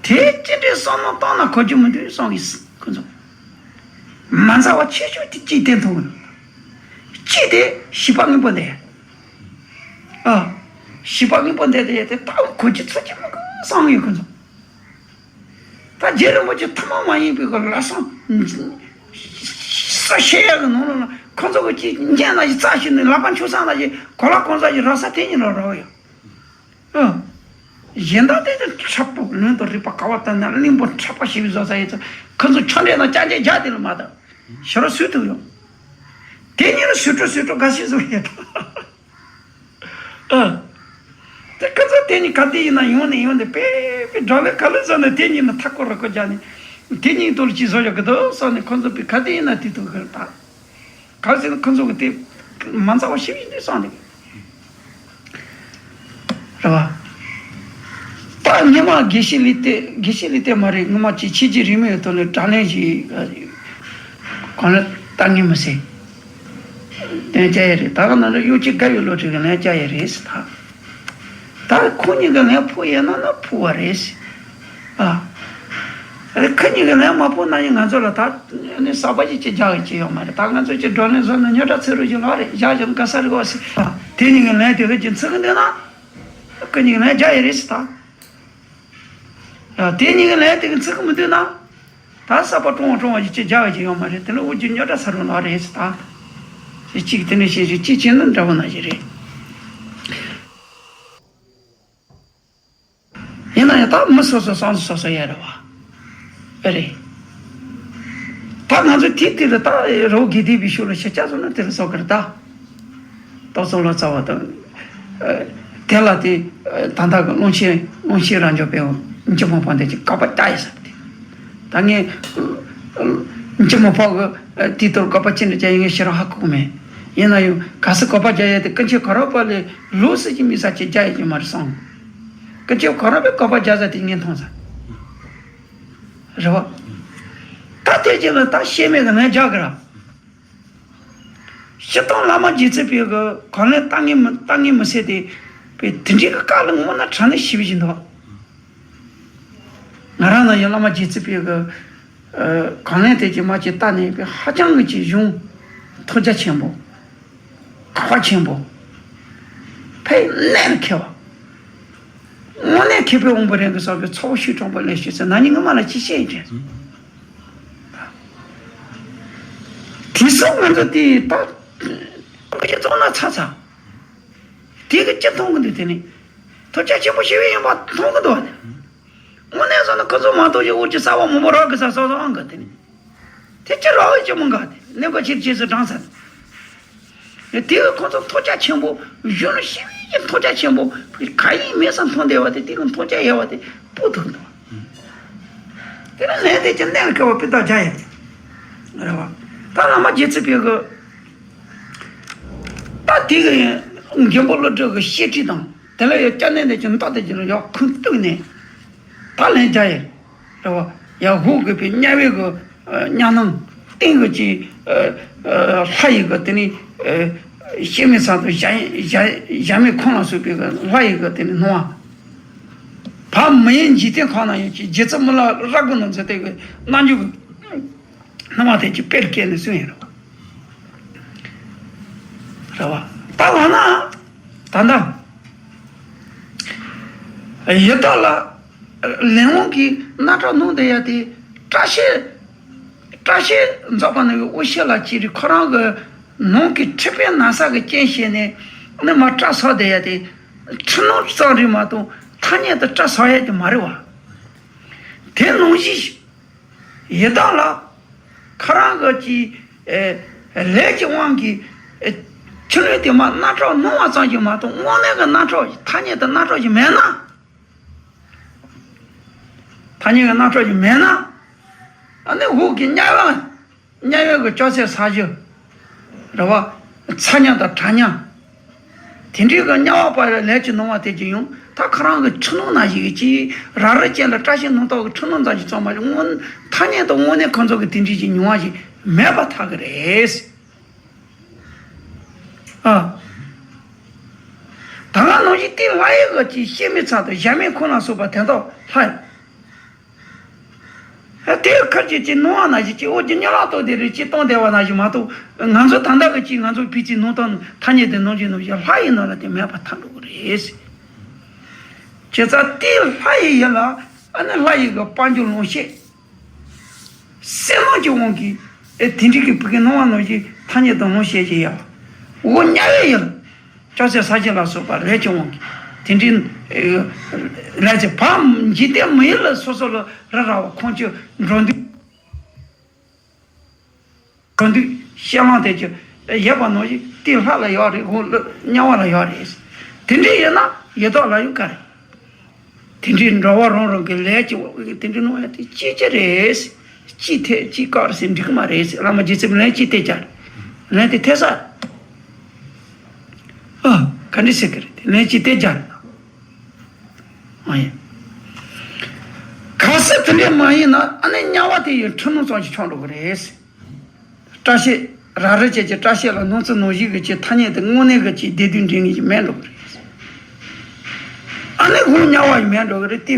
དེ་ཅི་འདྲའི་བསམ་བློ་བཏང་ན་གོ་རྒྱུ་མི་འདུག་བསམ་གི་ཁོ་ཚོ། མ་འཛའ་བ་ཆེ་ཤོས་དེ་གཅིག་དེ་མཐོང་ཡོད། གཅིག་དེ་བྱིས་པ་སྔོན་པོ་འདི། ཨ། བྱིས་པ་སྔོན་པོ་འདི་དེ་དེ་ད་གོ་རྒྱུ་ཚོར་རྒྱུ་མི་དགོས་བསམ་ཡོད་ཁོ་ཚོ། ད་རྗེ་རིན་པོ་ཆེ་ཐུན་མོང་མ་ཡིན་པའི་གི་ལམ་སང་སུ་བཤད་ཡག་གི་ནང་ལོགས་ལ་ཁོ་ཚོ་གི་ཅིག་ཉན་ན་ཞིག་རྩ་ཞིག་ནས་ལག་པ་འཆུ་ས་ན་ཞིག་གོ་ལ་གང་ཟག་ཞིག་རག་ས་དེ་ཉིད་ལ་རག་ཡོད། ཨ། གཞན་དག་དེ་ཚོ་ཁྲ་པོ་ལོན་དང་རིག་པ་ག་བ་ལྟར་ན་གླིང་པོ་ཁྲ་པོ་ཞིག་བཟོ་ས་ཡོད་ཚོ། ཁོ་ཚོ་ཆོ་འདྲེ་དང་ཅ་ཅེ་རྒྱག་དེ་ལ་མ་གཏོགས་ཞོར་སུས་ཐུབ་ཡོང་། དེ་ཉིད་ལ་སུས་སྤྲོ་སུས་སྤྲོ་ག་ཤེད་བཟོ་ཡོད་དོ། ཨ། དེ་ཁོ་ཚོ་དེ་ཉིད་ག་དེ་ཡིན་ན་ཡོང་ནས་ཡོང་ནས་པེ་པེ་སྒྲ་ལས་ག་ལས་བཟོ་ནས་དེ་ཉིད་ནས་མཐའ་སྐོར་ར་སྐོར་རྒྱག་ནས། དེ་ཉིད་དུ་ལ་ཅི་བཟོ་ཡག་གི་འདུག་བསམ་ནས་ཁོ་ཚོ་པེ་ག་དེ་ཡིན་ན་དེ་ཐུག་གི་རེད་ད། ག་རེ་ཟེར་ན་ཁོ་ཚོ་གི་དེ་མ་འཛའ་བ་ཞིག་ཡིན་དུས་སོང་དེ། རེད་བ། ད་སྔོན་མ་དགེ་བཤེས་ལི་ཏེ་དགེ་བཤེས་ལི་ཏེ་མ་རེད། སྔོན་མ་ཅིག་ཆོས་རྗེ་རིས་མེད་ཡོད་དོ་ལ་དྲ་ལན་ཞིག་གང་ལ་ལྟ་ངན་མི་སེ། དོན་བྱ་ཡ་རེད། ད་ག་ན་ལ་གཡོ་སྒྱུ་དགའ་བའི་བློ་གྲོས་ཀྱི་ལན་བྱ་ཡ་རེད་ཟེར་ད། ད་ཁོ་གཉིས་ཀྱི་ལན་ཕུག་ཡས་ན་ན་ཕུག་བ་རེད་ཟེར། ཨ། རེད། ཁོ་གཉིས་ཀྱི་ལན་མ་ཕུག་ན་ཡང་ང་ཚོ་ལ་ད་ནི་གསར་པ་ཞིག་ཅིག་རྒྱག་གི་ཅི་ཡོད་མ་རེད། ད་ང་ཚོ་ཅིག་བགྲོ་གླེང་བཟོ་ན་རྙོག་དྲ་ཚ་རུ་ཞིག་ལོག་རེད། བཞག་བཞག་ན་ག་ས་རེད་གོ་ཟེར། ཨ། དེ་གཉིས་ཀྱི་ལན་དེ་ཚོ་ཅིག་ཚིག་གི་འདོད་ན། ཁོ་གཉིས་ཀྱི་ལན་བྱ་ཡ་རེད་ཟེར་ད། ཨ། དེ་གཉིས་ཀྱི་ལན་དེ་གི་ཚིག་གི་མི་འདོད་ན། ད་གསར་པ་ཀྲོང་བ་ཀྲོང་བ་ཞིག་ཅིག་རྒྱག་གི་ཅི་ཡོད་མ་རེད། དེ་ལ་འུ་ཅིག་རྙོག་དྲ་ཚ་རུ་ལོག་རེད་ཟེར་ད། ཅིག་ཅིག་དེ་འདྲ་བཤད་ཞིག་ཅིག་བྱས་ན་འདྲ་བོ་ན་ཞིག་རེད། ཡིན་ན་ཡང་ད་མི་སོ་སོ་བསམ་ཚུལ་སོ་སོ་ཡོད་རེད་བ། ཨེ་རེད། ད་ང་ཚོ་དེ་དེ་ལ་ད་རི་བོ་དགེ་ལྡན་པའི་ཤུལ་ལ་ཤེས་བྱ་བཟོ་ན་དེ་ལ་བཟོ་གི་རེད་ད། རྟོག་ཚོགས་ལོ་ཙཱ་བ་དང་། ཨ། དེ་ལ་དེ། ཨ། ད་ལྟ་གི་ཀློང་ཆེན་ཀློང་ཆེན་རབ་འབྱམས་པའི་འཇུག་མ་ཕོག་འདི་ཅིག་བཀག་པ་བཀག་ཡས་ཟེར་ཏེ། ད་ངས་འཇུག་མ་ཕོག་གི་དེའི་ཐོག་བཀག་པ་ཅི་འདྲ་བྱ་ཡིན་ངས་ཤེས་རང་ཧ་གོ་གི་མེད། ཡིན་ན་ཡང་ག་ས་བཀག་པ་རྒྱག་ཡས་དེ་ཀུན་མཁྱེན་གོ་རམས་པ་ལས་ལོགས་སུ་ཅིག་མི་ས་ཅིག་རྒྱག་ཡས་ཀྱི་མ་རེད་བསམ། ཀུན་མཁྱེན་གོ་རམས་པས་བཀག་པ་རྒྱག་ས་དེ་ངས་མཐོང་ས་རེད་བ། ད་དེ་ཅིག་ལ་ད་ཤེས་མེད་གི་ངས་རྒྱག་གི་ར། སྤྱིར་བཏང་བླ་མ་རྗེ་བཙུན་པའི་གི་གོ་ལན་ལྟ་ངན་མི་ལྟ་ངན་མི་ཟེར་དེ། པའི་དེ་འདྲའི་གི་བཀའ་ལ་དངོས་གནས་དྲང་གནས་ཞིབ་བཞིན་འདུག་ང་རང་ན་ཡང་བླ་མ་རྗེ་བཙུན་པའི་གི་ཨ། གོ་ལན་དེ་ཅིག་མ་ཅིག་ལྟ་ནས་པའི་ཧ་ཅང་གི་ཅིག་གཞུང་མཐོང་རྒྱ་ཆེན་པོ། གོ་བ་ཆེན་པོ། ཕའི་གནད་ལ་འཁེལ་བ། དངོས་གནས་མཁས་པའི་དབང་པོ་རང་གི་བསགས་པའི་ཚོགས་ཤུགས་དྲང་པོ་ལས་ཞུ་ཚེ་ན་ནིང་སྔ་མ་ལ་ཅི་བཤད་ཀྱི་རེད། དེ་སོགས་ང་ཚོ་དེ་ད་ཁོ་ཞིག་བཙོང་ན་ཚ་ཚ། དེ་གི་ཅི་མཐོང་གི་འདུག་དེ་ནི་ཐོབ་ཆ་ཆེན་པོ་ཞིག་ཡིན་པ་མཐོང་གི་འདུག་བ་དེ། དངོས་གནས་སོང་ན་ཁོ་ཚོ་མ་གཏོགས་ཀྱི་འུར་གྱི་ས་བ་མང་པོ་རག་གི་ས་སོ་སོའང་གི་དེ་ནི། དེ་ཅི་རག་ཡོད་ཅི་མང་ག་དེ་གནས་པ་ཕྱིར་རྗེས་སུ་འབྲང་ས་དེ། དེ་གི་ཁོ་ཚོ་ཐོབ་ཆ་ཆེན་པོ་གཞོན་ནུ་ཞིག་གི་ཐོབ་ཆ་ཆེན་པོ་ག་ཡིན་མེད་ས་མཐོང་བསྡད་བ་དེ་དེ་གི་ཐོབ་ཆ་ཡལ་བ་དེ་སྤུ་ཐུག་འདུག་དེ་ལ་ལན་དེ་ཅི་གནད་ལ་འཁེལ་བ་དཔེ་ད་རྒྱ་ཡིན་རེད་བ། ད་བླ་མ་རྗེ་བཙུན་པའི་གི་ད་དེ་གི་མགོན་པོ་ཀླུ་སྒྲུབ་ཀྱི་བཤད་ཁྲིད་དང་དེ་ལ་ཡང་སྐྱབས་གནས་དེ་ཅི་མདོ་དེ་ཅི་ལ་ཡག་ཁུངས་གཏུགས་ནས་ད་ལན་རྒྱ་ཡིན། རེད་བ། ཡ་ཧུ་གི་པའི་དམྱལ་བའི་གི་ཨ་དམྱལ་སྣང་སྟེང་གི་ཅི་ཨ་ཨ་ལྷ་ཡི་གི་དེ་ནི་ཨ་ ཤེས་མེད་ཚང་དང་གཞལ་གཞལ་གཞལ་མེད་ཁང་ལ་སོགས་པའི་གི་ལྷ་ཡི་གི་དེ་ནི་སྣང་བ། བར་མི་ཡི་འཇིག་རྟེན་ཁམས་ན་ཡང་ཅིག་རྗེ་བཙུན་མི་ལ་རབ་དགའ་ནི་མཛད་དེ་གི་རྣལ་འབྱོར་གྱི་སྣང་བ་དེ་ཅིག་དཔེར་བཀལ་ནས་གསུངས་ཡིན་རེད་བ། རེད་བ། ད་འོ་ན་ད་ལྟ་ཡི་དྭགས་ལ་ལས་དབང་གིས་རྣག་ཁྲག་སྣང་བསྡད་ཡ་དེ་སྐྲ་ཤད། སྐྲ་ཤད་འཛག་པ་ནི་དབུ་ཤད་ལ་ཅི་རིགས་ཁོ་རང་གི་ནང་གི་མཁྲིས་པའི་ན་ཚ་གི་རྐྱེན་བྱས་ནས་ནི་མ་སྐྲ་ཟག་བསྡད་ཡ་དེ་འཁྲུལ་སྣང་ཙམ་རེད་མ་གཏོགས་ཐ་སྙད་དུ་སྐྲ་ཟག་ཡ་དེ་མ་རེད་བ། དེ་ནང་བཞིན་ཡི་དྭགས་ལ་ཁོ་རང་གི་ཅི་ལས་ཀྱི་དབང་གིས་ཕྱི་ལོགས་དེ་མ་རྣག་ཁྲག་སྣང་བ་ཙམ་ཞིག་མ་གཏོགས་དངོས་གནས་ཀྱི་རྣག་ཁྲག་ཐ་སྙད་དུ་རྣག་ཁྲག་ཞིག་མེད་ན། ཐ་སྙད་ཀྱི་རྣག་ཁྲག་ཅིག་མེད་ན། ཨ་ནི་འོག་གི་དམྱལ་བ། དམྱལ་བའི་གི་ལྕགས་སྲེག་ས་གཞི། རེད་བ། ཚ་དམྱལ་དང་གྲང་དམྱལ། དེ་འདྲའི་གི་དམྱལ་བ་པ་ལས་ཀྱི་སྣང་བ་དེ་ཅིག་ཡང་ད་ཁོ་རང་གི་འཁྲུལ་སྣང་ན་ཞིག་གི་ཅིག་ར་རི་ཅན་ལ་སྐྲ་ཤད་སྣང་དག་གི་འཁྲུལ་སྣང་ཙམ་ཞིག་ཙམ་མ་ཞིག་དངོས་ཐ་སྙད་དུ་དངོས་གནས་ཁོ་ཚོ་གི་དེ་འདྲའི་ཅིག་མྱོང་བ་ཞིག་མེད་པར་ཐལ་གི་རེད། ཨ། ད་ག་ནང་བཞིན་དེ་ལྷ་ཡི་གི་ཅིག་ཤེས་མེད་ཚང་དང་གཞལ་མེད་ཁང་ལ་སོགས་པ་དེ་དག་ལྷ་ཡི། ཨ། དེ་ཁར་ཅིག་ཅིག་སྣང་བ་ན་ཞིག་ཅིག་འོ་ཅིག་གཉིད་ལམ་ཐོག་དེ་རེད་ཅིག་བཏང་བསྡད་པ་ན་ཞིག་མ་གཏོགས་ང་ཚོ་ད་ལྟ་གི་ཅིག་ང་ཚོ་ཕི་ཅིག་སྣང་སྟངས་ཐ་སྙད་དུ་སྣང་བཞིན་ནང་བཞིན་ལྷ་ཡི་ནང་ལ་དེ་མེད་པར་ཐལ་འགྲོ་གི་རེད། བྱས་ཙང་དེ་ལྷ་ཡི་ཡིན་ལ་ཨ་ནི་ལྷ་ཡི་གི་དཔལ་འབྱོར་ལོངས་སྤྱོད། སེམས་ནང་གི་དབང་གིས་ཨེ་དེ་འདྲའི་གི་བུ་གའི་སྣང་བ་ནང་བཞིན་ཐ་སྙད་དུ་ལོངས་སྤྱོད་ཀྱི་ཡ། འོ་དམྱལ་བའི་ཡུལ། ལྕགས་སྲེག་ས་གཞི་ལ་སོགས་པ་ལས་ཀྱི་དབང་གིས་དེ་འདྲའི་ལས་ཀྱི་བ་འཇིག་རྟེན་མི་ཡུལ་ལ་སོ་སོ་ལ་རི་ར་བ་ཁོང་ཆུ་འགྲོ་འདུག་འགྲོ་འདུག་ཤེས་ལང་དེ་ཅི་ཡོད་པ་ནང་བཞིན་དེ་ལྷ་ལ་ཡོད་རེད། འོ་དམྱལ་བ་ལ་ཡོད་རེད། དེ་འདྲའི་ཡོད་ན་ཡི་དྭགས་ལ་ཡང་ག་རེད། དེ་འདྲའི་འགྲོ་བ་རང་རང་གི་ལས་ཀྱི་འོག་གི་དེ་འདྲའི་སྣང་བ་དེ་ཅི་ཅི་རེད། ཅི་ཐེ་ཅི་བཀག་ཟེར་འགྲིག་གི་མ་རེད་ཟེར། བླ་མ་རྗེ་བཙུན་ལན་ཅི་ཐེ་རྒྱ་རེད། ལན་དེ་ཐེ་ས་རེད། ཨ། ག་འདྲ་ཟེར་གི་རེད། དེ་ལན་ཅི་ཐེ་རྒྱ་རེད། མ་ཡིན། གལ་སྲིད་དེ་འདྲ་མ་ཡིན་ན་ཨ་ནི་དམྱལ་བ་དེ་ཡི་འཁྲུལ་སྣང་ཙམ་ཞིག་ཆགས་འགྲོ་གི་རེད། སྐྲ་ཤད་ར་རི་བཅས་ཀྱི་སྐྲ་ཤད་ལ་སྣང་ཚུལ་ནང་བཞིན་གྱི་ཅིག་ཐ་སྙད་དེ་དངོས་གནས་ཀྱི་ཅིག་བདེ་སྡུག་འདྲེན་ངེས་ཀྱི་མེད་འགྲོ་གི་རེད། ཨ་ནི་འོ་དམྱལ་བ་ཡི་མེད་འགྲོ་གི་རེད། དེ་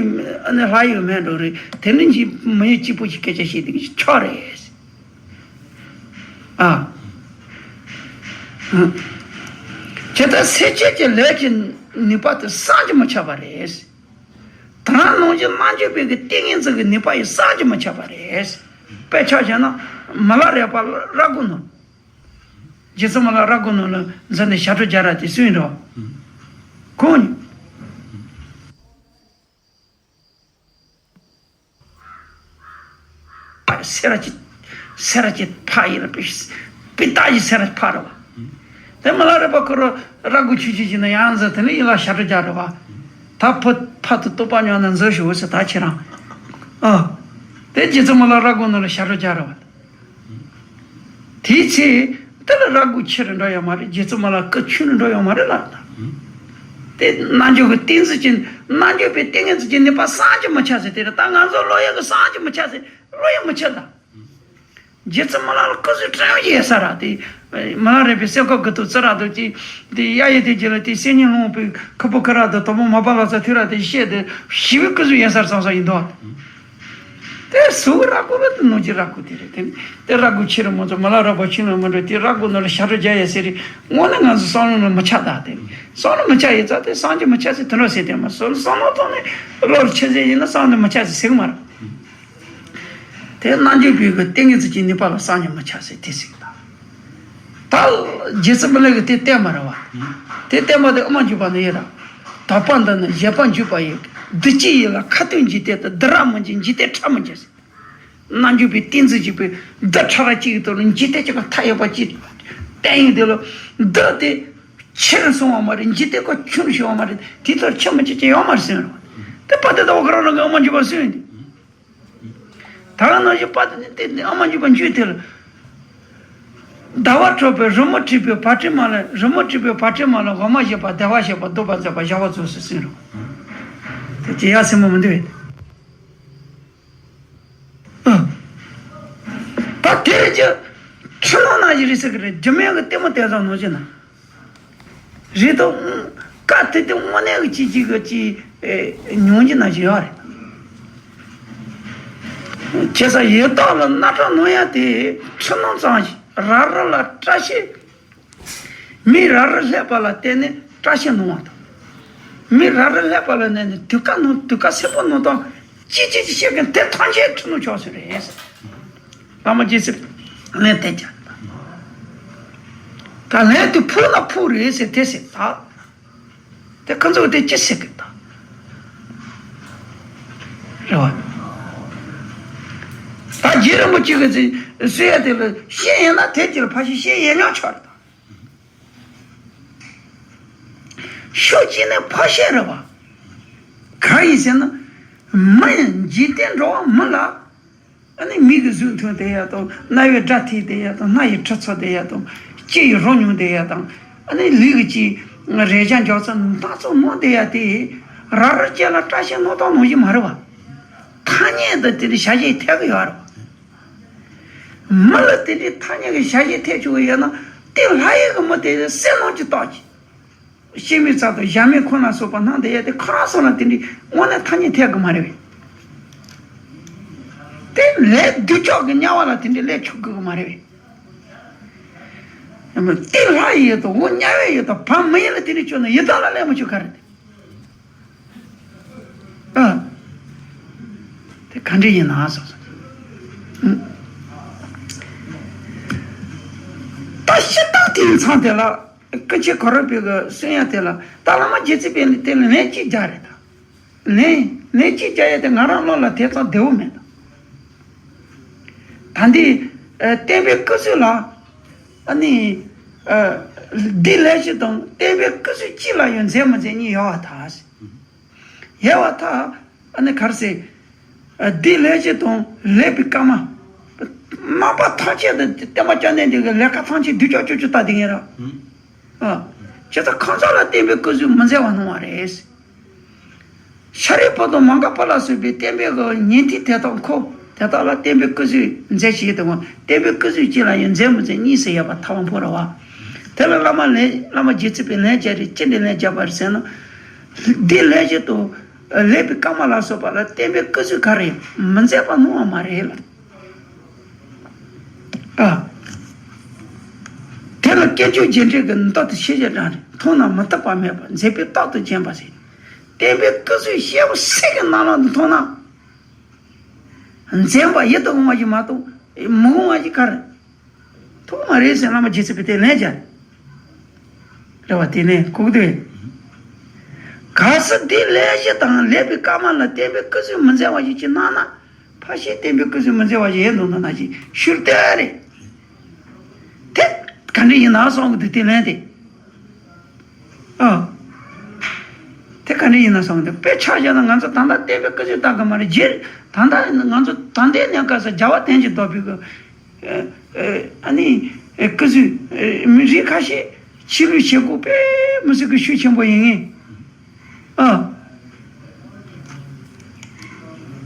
ཨ་ནི་ལྷ་ཡི་མེད་འགྲོ་གི་རེད། དེ་འདྲ་ཅིག་མི་ཡུལ་གཅིག་པུ་ཞིག་སྐད་ཆ་བཤད་དེ་གི་ཆགས་རེད། ཨ། ཨ། ཇི་ལྟར་སེམས་ཅན་གྱི་ལས་ཀྱི་ནུས་པ་དེ་བསམ་གྱིས་མི་ཁྱབ་པ་རེད། དེ་ནང་བཞིན་རྣལ་འབྱོར་པའི་གི་ཏིང་ངེ་འཛིན་གྱི་ནུས་པ་ཡིས་བསམ་གྱིས་མི་ཁྱབ་པ་རེད། དཔེ་ཆ་བཞག་ན་མི་ལ་རས་པ་ར་གུ་ནོར། རྗེ་བཙུན་མི་ལ་ར་གུ་ནོར་ལ་འཛིན་ནས་ཞབས་བྲོ་རྒྱག་ར་དེ་སུ་ཡིན་རོ། ཁོང་ནི། སེ་ར་ཅི། སེ་ར་ཅི་ཕ་ཡིན་པའི་པི་ཏ་ཡི་སེ་ར་ཕ་ར་བ། དེ་མི་ལ་རས་པ་ཁོ་རོ་ར་གུ་ཆུ་ཆུ་ཅི་ན་ཡང་ཟེར་དེ་ནི་ཡིན་ལ་ཞབས་བྲོ་རྒྱག་ར་བ། ད་ཕུ་ཕ་དུ་ཏོ་པ་ཉོ་ན་འཛུལ་ཞུ་ཟེར་ད་ཁྱེད་རང་། ཨ། དེ་རྗེ་བཙུན་མི་ལ་ར་གུ་ནོར་ལ་ཞབས་བྲོ་རྒྱག་ར་བ། དེའི་ཚེ། དེ་ལ་ར་གུ་ཆེ་རུ་འགྲོ་ཡོད་མ་རེད། རྗེ་བཙུན་མི་ལ་སྐུ་ཆུང་རུ་འགྲོ་ཡོད་མ་རེད་ལ། དེ་རྣལ་འབྱོར་གྱི་ཏིང་འཛིན་གྱི་རྣལ་འབྱོར་པའི་ཏིང་ངེ་འཛིན་གྱི་ནུས་པ་བསམ་གྱིས་མི་ཁྱབ་ཟེར་དེ་རེད། ད་ང་ཚོ་བློ་ཡག་གི་བསམ་གྱིས་མི་ཁྱབ་ཟེར་བློ་ཡག་མི་ཁྱབ་ད། རྗེ་བཙུན་མི་ལ་ལ་སྐུ་གཟུགས་བྲན་གཡོག་ཡོད་ས་ར་དེ། མི་ལ་རས་པའི་སེམས་ཁོག་གི་ཏུ་ཙི་ར་དུ་ཅི། དེ་གཡའ་ཡི་དེ་རྗེས་ལ་དེ་སེམས་ཉིད་ལོངས་པའི་ཁུ་བོ་ཁ་ར་དུ་དོ་མོ་མ་པ་ལ་ས་ཐུ་ར་དེ་བཤད་དེ་ཞི་བའི་སྐུ་གཟུགས་ཡོད་ས་ར་བསམ་ས་ཡིན་དོ། དེ་སུ་ར་གུ་ར་དེ་ནོར་གྱི་ར་གུ་དེ་རེད་དེ། དེ་ར་གུ་ཆེ་རུ་མ་ཚོ་མ་ལ་ར་བ་ཆུང་ལ་མ་འགྲོ་དེ་ར་གུ་ནོར་ལ་ཞབས་བྲོ་རྒྱག་ཡ་ཟེར་རེད། དངོས་གནས་ང་ཚོ་བསམ་བློ་ལ་མི་ཆགས་ད་དེ། བསམ་བློ་མི་ཆགས་ཡིན་ཙང་དེ་བསམ་གྱིས་མི་ཆགས་ཟེར་དེ་འདྲ་ཟེར་དེ་མ་སོ་བསམ་བློ་ཐོག་ནས་བློར་ཆེ་ཟེར་ཡིན་ན་བསམ་གྱིས་མི་ཆགས་ཟེར་ཟེར་གི་མ་རེད། དེ་རྣལ་འབྱོར་པའི་གི་ཏིང་ངེ་འཛིན་གྱི་ནུས་པ་ལ་བསམ་གྱིས་མི་ཆགས་ཟེར་དེ་ཟེར་གི་ད། ད་རྗེ་བཙུན་མི་ལ་གི་དེ་བསྟན་པ་རེད་བ། དེ་བསྟན་པ་དེ་དབུ་མ་འཇུག་པ་ནི་ཡིན་ར། དག་པ་འདི་ནི་བཞེད་པ་འཇུག་པ་ཡི། བདུད་ཀྱི་ཡིད་ལ་ཁ་ཏོན་འཇིག་རྟེན་དུ། བདུད་ར་མི་འཇིགས་འཇིག་རྟེན་ཁྲ་མི་འཇིགས་ཟེར། རྣལ་འབྱོར་པའི་ཏིང་འཛིན་གྱི་བུ་བདུད་ཁྲ་ར་གཅིག་གི་ཐོག་ལ་འཇིག་རྟེན་གཅིག་ག་མཐའ་ཡས་པ་གཅིག་བསྟན་ཡོད་དེ་ལ། བདུད་དེ་ཆེ་རུ་སོང་བ་མ་རེད། འཇིག་རྟེན་ཁོ་ཆུང་རུ་ཤོར་བ་མ་རེད། དེ་ལྟར་ཆེ་མི་ཆེ་ཅན་ཡོད་མ་རེད་ཟེར་རོ། དེ་དཔལ་ལྡན་ཟླ་བ་ཁོ་རང་རང་གི་དབུ་མ་འཇུག་པ་གསུངས་ཡོད་དེ། ད་ག་ནང་བཞིན་དཔལ་ལྡན་དེ་དབུ་མ་འཇུག་པ་འཇུག་དེ་ལ། ཟླ་བ་འཁྲུགས་པའི་རི་མོ་བྲིས་པའི་བ་དྲི་མ་ལ། རི་མོ་བྲིས་པའི་བ་དྲི་མ་ལ་འོ་མ་བཞེས་པ་བདེ་བར་གཤེགས་པ་འདུག་པར་མཛད་པ་བཞག་པ་ཚོས་སུ་གསུངས་རོ། དེ་ཅི་ཡ་སེམས་མོ་མི་འདུག་བས། ཨ། ད་དེ་རེད་ཀྱི། འཁྲུལ་སྣང་ན་ཡི་རེད་ཟེར་གི་རེད། སྒྱུ་མའི་གི་ལྟད་མོ་དེ་ཚོ་ནང་བཞིན་ན། རེད་དོ། སྐབས་དེ་དུས་དངོས་གནས་ཀྱི་ཅིག་ཅིག་གི་ཅིག་ཨེ་མྱོང་རྒྱུ་ནང་བཞིན་ཡོད་རེད། བྱས་ཙང་ཡི་དྭགས་ལ་རྣག་ཁྲག་གནང་ཡ་དེ་ཚུལ་སྣང་ཙམ་ཞིག་རབ་རིབ་ལ་བཀྲ་ཤིས། མི་རབ་རིབ་སླེབས་པ་ལ་བརྟེན་ནས་བཀྲ་ཤིས་གནང་བ་དང་། མི་རབ་རིབ་སླེབས་པ་ལ་བརྟེན་ནས་དུས་སྐབས་ནང་དུས་སྐབས་སེར་པོ་གནང་སྟངས་ཅི་ཅི་ཅི་བཤད་མཁན་དེ་ཐམས་ཅད་ཁྲིམས་ལུགས་ཕྱོགས་སུ་རེད་ཟེར། བླ་མ་རྗེ་བཙུན་ལན་དེ་བརྒྱབ། ད་ལན་དེ་ཕུག་ན་ཕུག་རེད་ཟེར་དེ་ཟེར་ད། དེ་ཁོ་ཚོ་དེ་ཅི་ཟེར་གི་ད། རེད་བ། ད་རྗེ་རིན་པོ་ཆེ་གི་ཚེ་གསོལ་ཡ་དེ་ལ་བཤད་ཡིན་ན་དེ་ཅི་ལ་ཕ་ཤི་བཤད་ཡིན་ཉག་ཆོག་རེད་ད། ཤོག་ཅི་ནས་ཕ་བཤད་རེད་བ། གང་ཡིན་ཟེར་ན། མི་འཇིག་རྟེན་འགྲོ་བ་མི་ལ། ཨ་ནི་མིག་གི་གཟུགས་མཐོང་བསྡད་ཡ་དང་རྣ་བའི་སྒྲ་ཐོས་བསྡད་ཡ་དང་སྣ་ཡི་དྲི་ཚོར་བསྡད་ཡ་དང་ལྕེ་ཡི་རོ་མྱོང་བསྡད་ཡ་དང་ཨ་ནི་ལུས་ཀྱི་ཅི་རེག་བྱ་འཇོག་ཚུལ་སྣ་ཚོགས་མང་བསྡད་ཡ་དེ་རབ་རིབ་ཅན་ལ་བཀྲ་ཤིས་གནང་སྟངས་ནང་བཞིན་མ་རེད་བ། ཐ་སྙད་དང་དེ་ནི་བྱ་བྱེད་ཐད་ཀྱི་ཡོད་རེད་བ། མི་ལ་དེ་འདྲའི་ཐ་སྙད་ཀྱི་བྱ་བྱེད་ཐད་ཆོག་གི་ཡོད་ན་དེ་ལྷ་ཡུལ་གྱི་མི་དེ་བསོད་ནམས་ཀྱི་རྟགས་ཀྱིས། ཤི་མི་ཚ་དང་བཞག་མི་ཁོ་ན་སོགས་པ་སྣང་དེ་ཡ་དེ་ཁོ་རང་སོགས་ལ་དེ་འདྲའི་དངོས་གནས་ཐ་སྙད་ཐད་གི་མ་རེད་བས། དེ་ལས་སྡུག་ཅོག་གི་དམྱལ་བ་ལ་དེ་འདྲའི་ལས་ཆོག་གི་མ་རེད་བས། དེ་ལྷ་ཡི་ཡུལ་དང་འོ་དམྱལ་བའི་ཡུལ་དང་བར་མི་ཡུལ་ལ་དེ་འདྲའི་ཆོག་ན་ཡི་དྭགས་ལ་ལས་མི་ཆོག་ག་རེད་དེ། ཨ། དེ་ག་འདྲ་ཡིན་ན་སོགས་སོ། ད་ཤི་སྟངས་དེ་ཡིན་ཚང་དེ་ལ། སྐུ་མཆེད་ག་རེ་པའི་གི་གསུང་ཡ་དེ་ལ་ད་བླ་མ་རྗེ་བཙུན་པས་དེ་ལ་ལན་གཅིག་རྒྱག་རེད་ད། ལན་ལན་གཅིག་རྒྱག་ཡ་དེ་ང་རང་བློ་ལ་དེ་ཙམ་བདེ་བོ་མེད་ད། ད་འདི་ཨ་བསྟན་པའི་སྐུ་གཟུགས་ལ་ཨ་ནི་ཨ་འདི་ལས་ཞིག་དང་བསྟན་པའི་སྐུ་གཟུགས་གཅིག་ལ་ཡང་མཛེས་མ་མཛེས་གཉིས་ཡོད་པ་ད། ཡལ་བ་ཐག་ཨ་ནི་གར་སེ། ཨ་འདི་ལས་ཀྱི་དང་ལས་པའི་སྐར་མ། རྣམ་པ་ཐམས་ཅད་དུ་བསྟན་པ་བསྐྱངས་ནས་འདི་གི་ལས་ཀ་ཐམས་ཅད་སྡུག་ཅག་ཅོག་ཅོག་ལྟ་དེ་ངེས་ར། ཨ་ཇི་ལྟར་ཁོང་ཚོ་ལ་བསྟན་པའི་སྐུ་གཟུགས་མི་མཛེས་པ་གནང་བ་རེད། ཤཱ་རིའི་བུ་དང་མ་ག་པ་ལ་སོགས་པའི་བསྟན་པའི་གི་ཉན་ཐོས་དེ་དག་ཁོ་དེ་དག་ལ་བསྟན་པའི་སྐུ་གཟུགས་མཛེས་ཞེས་དང་བསྟན་པའི་སྐུ་གཟུགས་གཅིག་ལ་ཡང་མཛེས་མི་མཛེས་གཉིས་སུ་ཡོད་པ་ཐབས་དབང་པོ་ར་བ། དེ་ལ་བླ་མ་ལས་བླ་མ་རྗེ་བཙུན་པས་ལན་བརྒྱབ་རེད་ཅི་འདྲའི་ལན་བརྒྱབ་པ་རེད་ཟེར་ན། འདི་ལས་ཀྱི་དང་། ལས་པའི་སྐར་མ་ལ་སོགས་པ་ལ་བསྟན་པའི་སྐུ་གཟུགས་ག་རེ་མི་མཛེས་པ་སྣང་བ་མ་རེད་ལ། ཨ། དེ་ལ་སྐད་ཅོར་རྗེས་འབྲེལ་གྱི་མདོ་དེ་ཤེས་བྱ་དྲང་རེད་མཐོང་ན་མི་བཏུབ་པ་མེད་པ་མཛེས་པའི་རྟགས་དང་བརྒྱན་པ་ཟེར། བསྟན་པའི་སྐུ་གཟུགས་ཤེལ་བུ་སེང་གེ་རྣམས་ལ་མཐོང་ན། མཛེས་པ་ཡིད་དུ་འོང་བ་ཞིག་མ་གཏོགས་མི་འོང་བ་ཞིག་ག་རེ། ཐུག་མ་རེད་ཟེར་བླ་མ་རྗེ་བཙུན་པས་དེ་ལན་བརྒྱབ། རེད་བ་དེ་ནས་གུག་དེ། གལ་སྲིད་འདི་ལས་གཞི་དང་ལས་པའི་སྐར་མ་ལ་བསྟན་པའི་སྐུ་གཟུགས་མི་མཛེས་པ་ཞིག་ཅིག་སྣང་ན། ཕ་ཤེས་བསྟན་པའི་སྐུ་གཟུགས་མི་མཛེས་པ་ཞིག་ཡིན་འདུག་ན་ན་ཞིག་ཤུར་བལྟས་རེད། དེ་ག་འདྲ་ཡིན་ན་སོང་གི་འདུག་དེ་ལན་དེ། ཨ། དེ་ག་འདྲ་ཡིན་ན་སོང་གི་འདུག་དཔེ་ཆ་བཞག་ན་ང་ཚོ་ད་ལྟ་བསྟན་པའི་སྐུ་གཟུགས་བལྟ་གི་མ་རེད་རྗེས་ད་ལྟ་ང་ཚོ་ད་ལྟའི་གནས་སྐབས་སུ་རྒྱལ་བ་བསྟན་ཅིང་བདག་པོའི་གི་ཨ་ནི་སྐུ་གཟུགས་མི་རིགས་ཁ་ཤས་ཕྱི་ལུས་བྱེད་སྒོ་དཔེ་མི་སྲིད་ཀྱི་ཤུགས་ཆེན་པོ་ཡིན་ངེས། ཨ།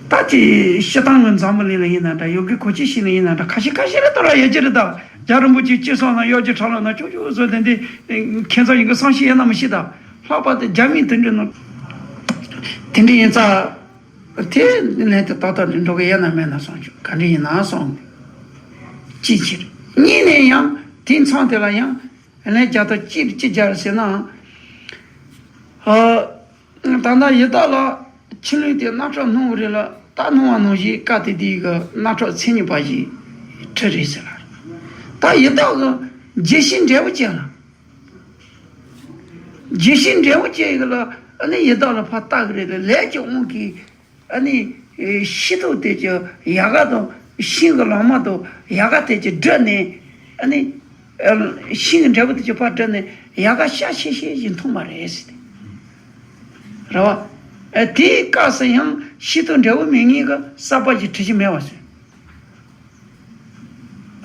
ད་ཅི་སྤྱིར་བཏང་གི་འཛམ་བུ་གླིང་ལ་ཡིན་ན་འདྲ་ཡོ་གི་གོ་ཆེ་ཞིག་ལ་ཡིན་ན་འདྲ་ཁ་ཤས་ཁ་ཤས་ལ་ལྟ་ར་ཡོད་ཀྱི་རེད་ད། རྒྱལ་རིན་པོ་ཆེ་སྤྱི་སོགས་ན་གཡོ་སྒྱུ་ཁྲ་ལོ་ན་ཅོག་ཅོག་བཟོ་དེ་འདི་ཁྱེད་ཚོ་ཡིན་གི་བསམ་ཤེས་ཡོད་ན་མི་ཤེས་ད། ལྷག་པར་དུ་རྒྱ་མིའི་དེ་འདྲ་ནང་དེ་འདྲ་ཡིན་ཙང་། དེ་ནས་དེ་ཏག་ཏག་འགྲོ་གི་ཡོད་ན་མེད་ན་སོང་ཆོག་ག་འདྲ་ཡིན་ན་སོང་། ཅིའི་ཕྱིར། གཉིས་ནས་ཡང་དེའི་མཚམས་དེ་ལ་ཡང་ལན་རྒྱག་ཐབས་ཅིར་ཅི་རྒྱག་ཟེར་ན། ཨ། ད་ལྟ་ཡི་དྭགས་ལ་ཕྱི་ལུས་དེ་རྣག་ཁྲག་སྣང་བ་རེད་ལ་ད་སྣང་བ་ནང་བཞིན་སྐབས་དེ་དུས་ཀྱི་རྣག་ཁྲག་མཚན་ཉིད་པ་ཞིག་ཁྲིད་རེད་ཟེར་ལ། ད་ཡི་དྭགས་ཀྱི་བརྗེད་ཤེས་འབྲས་བུ་ཅན་ལ། བརྗེད་ཤེས་འབྲས་བུ་ཅན་ཡིན་ལ་ཨ་ནི་ཡི་དྭགས་ལ་ཕར་ལྟ་གི་རེད་ལ་ལས་ཀྱི་དབང་གིས། ཨ་ནི། ཤིང་ཐོག་དེ་ཀྱི་ཡལ་ག་དང་ཤིང་གི་ལོ་མ་དང་ཡལ་ག་དེ་ཀྱི་བསྒྲིབས་ནས། ཨ་ནི། ཤིང་གི་འབྲས་བུ་དེ་ཀྱི་ཕར་བསྒྲིབས་ནས་ཡལ་ག་ཤ་ཤེད་ཤེད་ཅིག་མཐོང་བ་རེད་ཟེར་ཏེ། རེད་བ། དེའི་སྐབས་སུ་ཡང་ཤིང་ཐོག་འབྲས་བུ་མེད་ངེས་ཀྱི་གསར་པ་ཞིག་བྲི་གཞི་མེད་པ་ཟེར།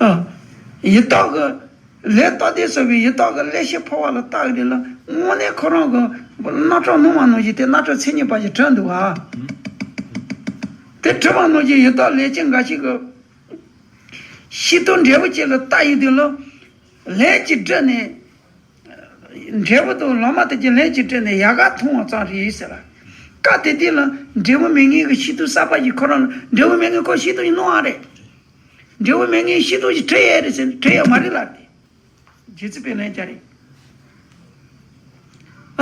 ཨ། ཡི་དྭགས་ཀྱི། ལས་རྟགས་དེ་ཟེར་བའི་ཡི་དྭགས་ཀྱི་ཀླད་ཤེལ་ཕོ་བ་ལ་བལྟ་གི་དེ་ལ་དངོས་གནས་ཁོ་རང་གི་རྣག་ཁྲག་སྣང་བ་ནང་བཞིན་དེ་རྣག་ཁྲག་མཚན་ཉིད་པ་ཞིག་བྲིས་འདུག་ག་དེ་བྲིས་པ་ནང་བཞིན་ཡི་དྭགས་ལས་ཅན་འགའ་ཞིག་གི་ཤིང་ཐོག་འབྲས་བུ་ཅན་ལ་བལྟ་ཡི་དེ་ལ་ལས་ཀྱི་བསྒྲིབས་ནས་ འབྲས་བུ་དང་ལོ་མ་དེ་གྱི་ལན་གཅིག་སྤྲད་ནས་ཡལ་ག་འཐུང་བ་ཙམ་རེད་ཟེར་ལ། སྐབས་དེ་དུས་ལ་འབྲས་བུ་མེད་མཁན་གྱི་ཤེས་རྟོགས་གསར་པ་ཞིག་ཁོ་རང་ལ། འབྲས་བུ་མེད་མཁན་ཁོ་ཤེས་རྟོགས་ཀྱི་སྣང་བ་རེད། འབྲས་བུ་མེད་མཁན་ཤེས་རྟོགས་ཀྱིས་བྲི་ཡས་རེད་ཟེར་ན་བྲི་ཡས་མ་རེད་ལབ་སྟེ། རྗེ་བཙུན་པས་ལན་བརྒྱབ་རེད།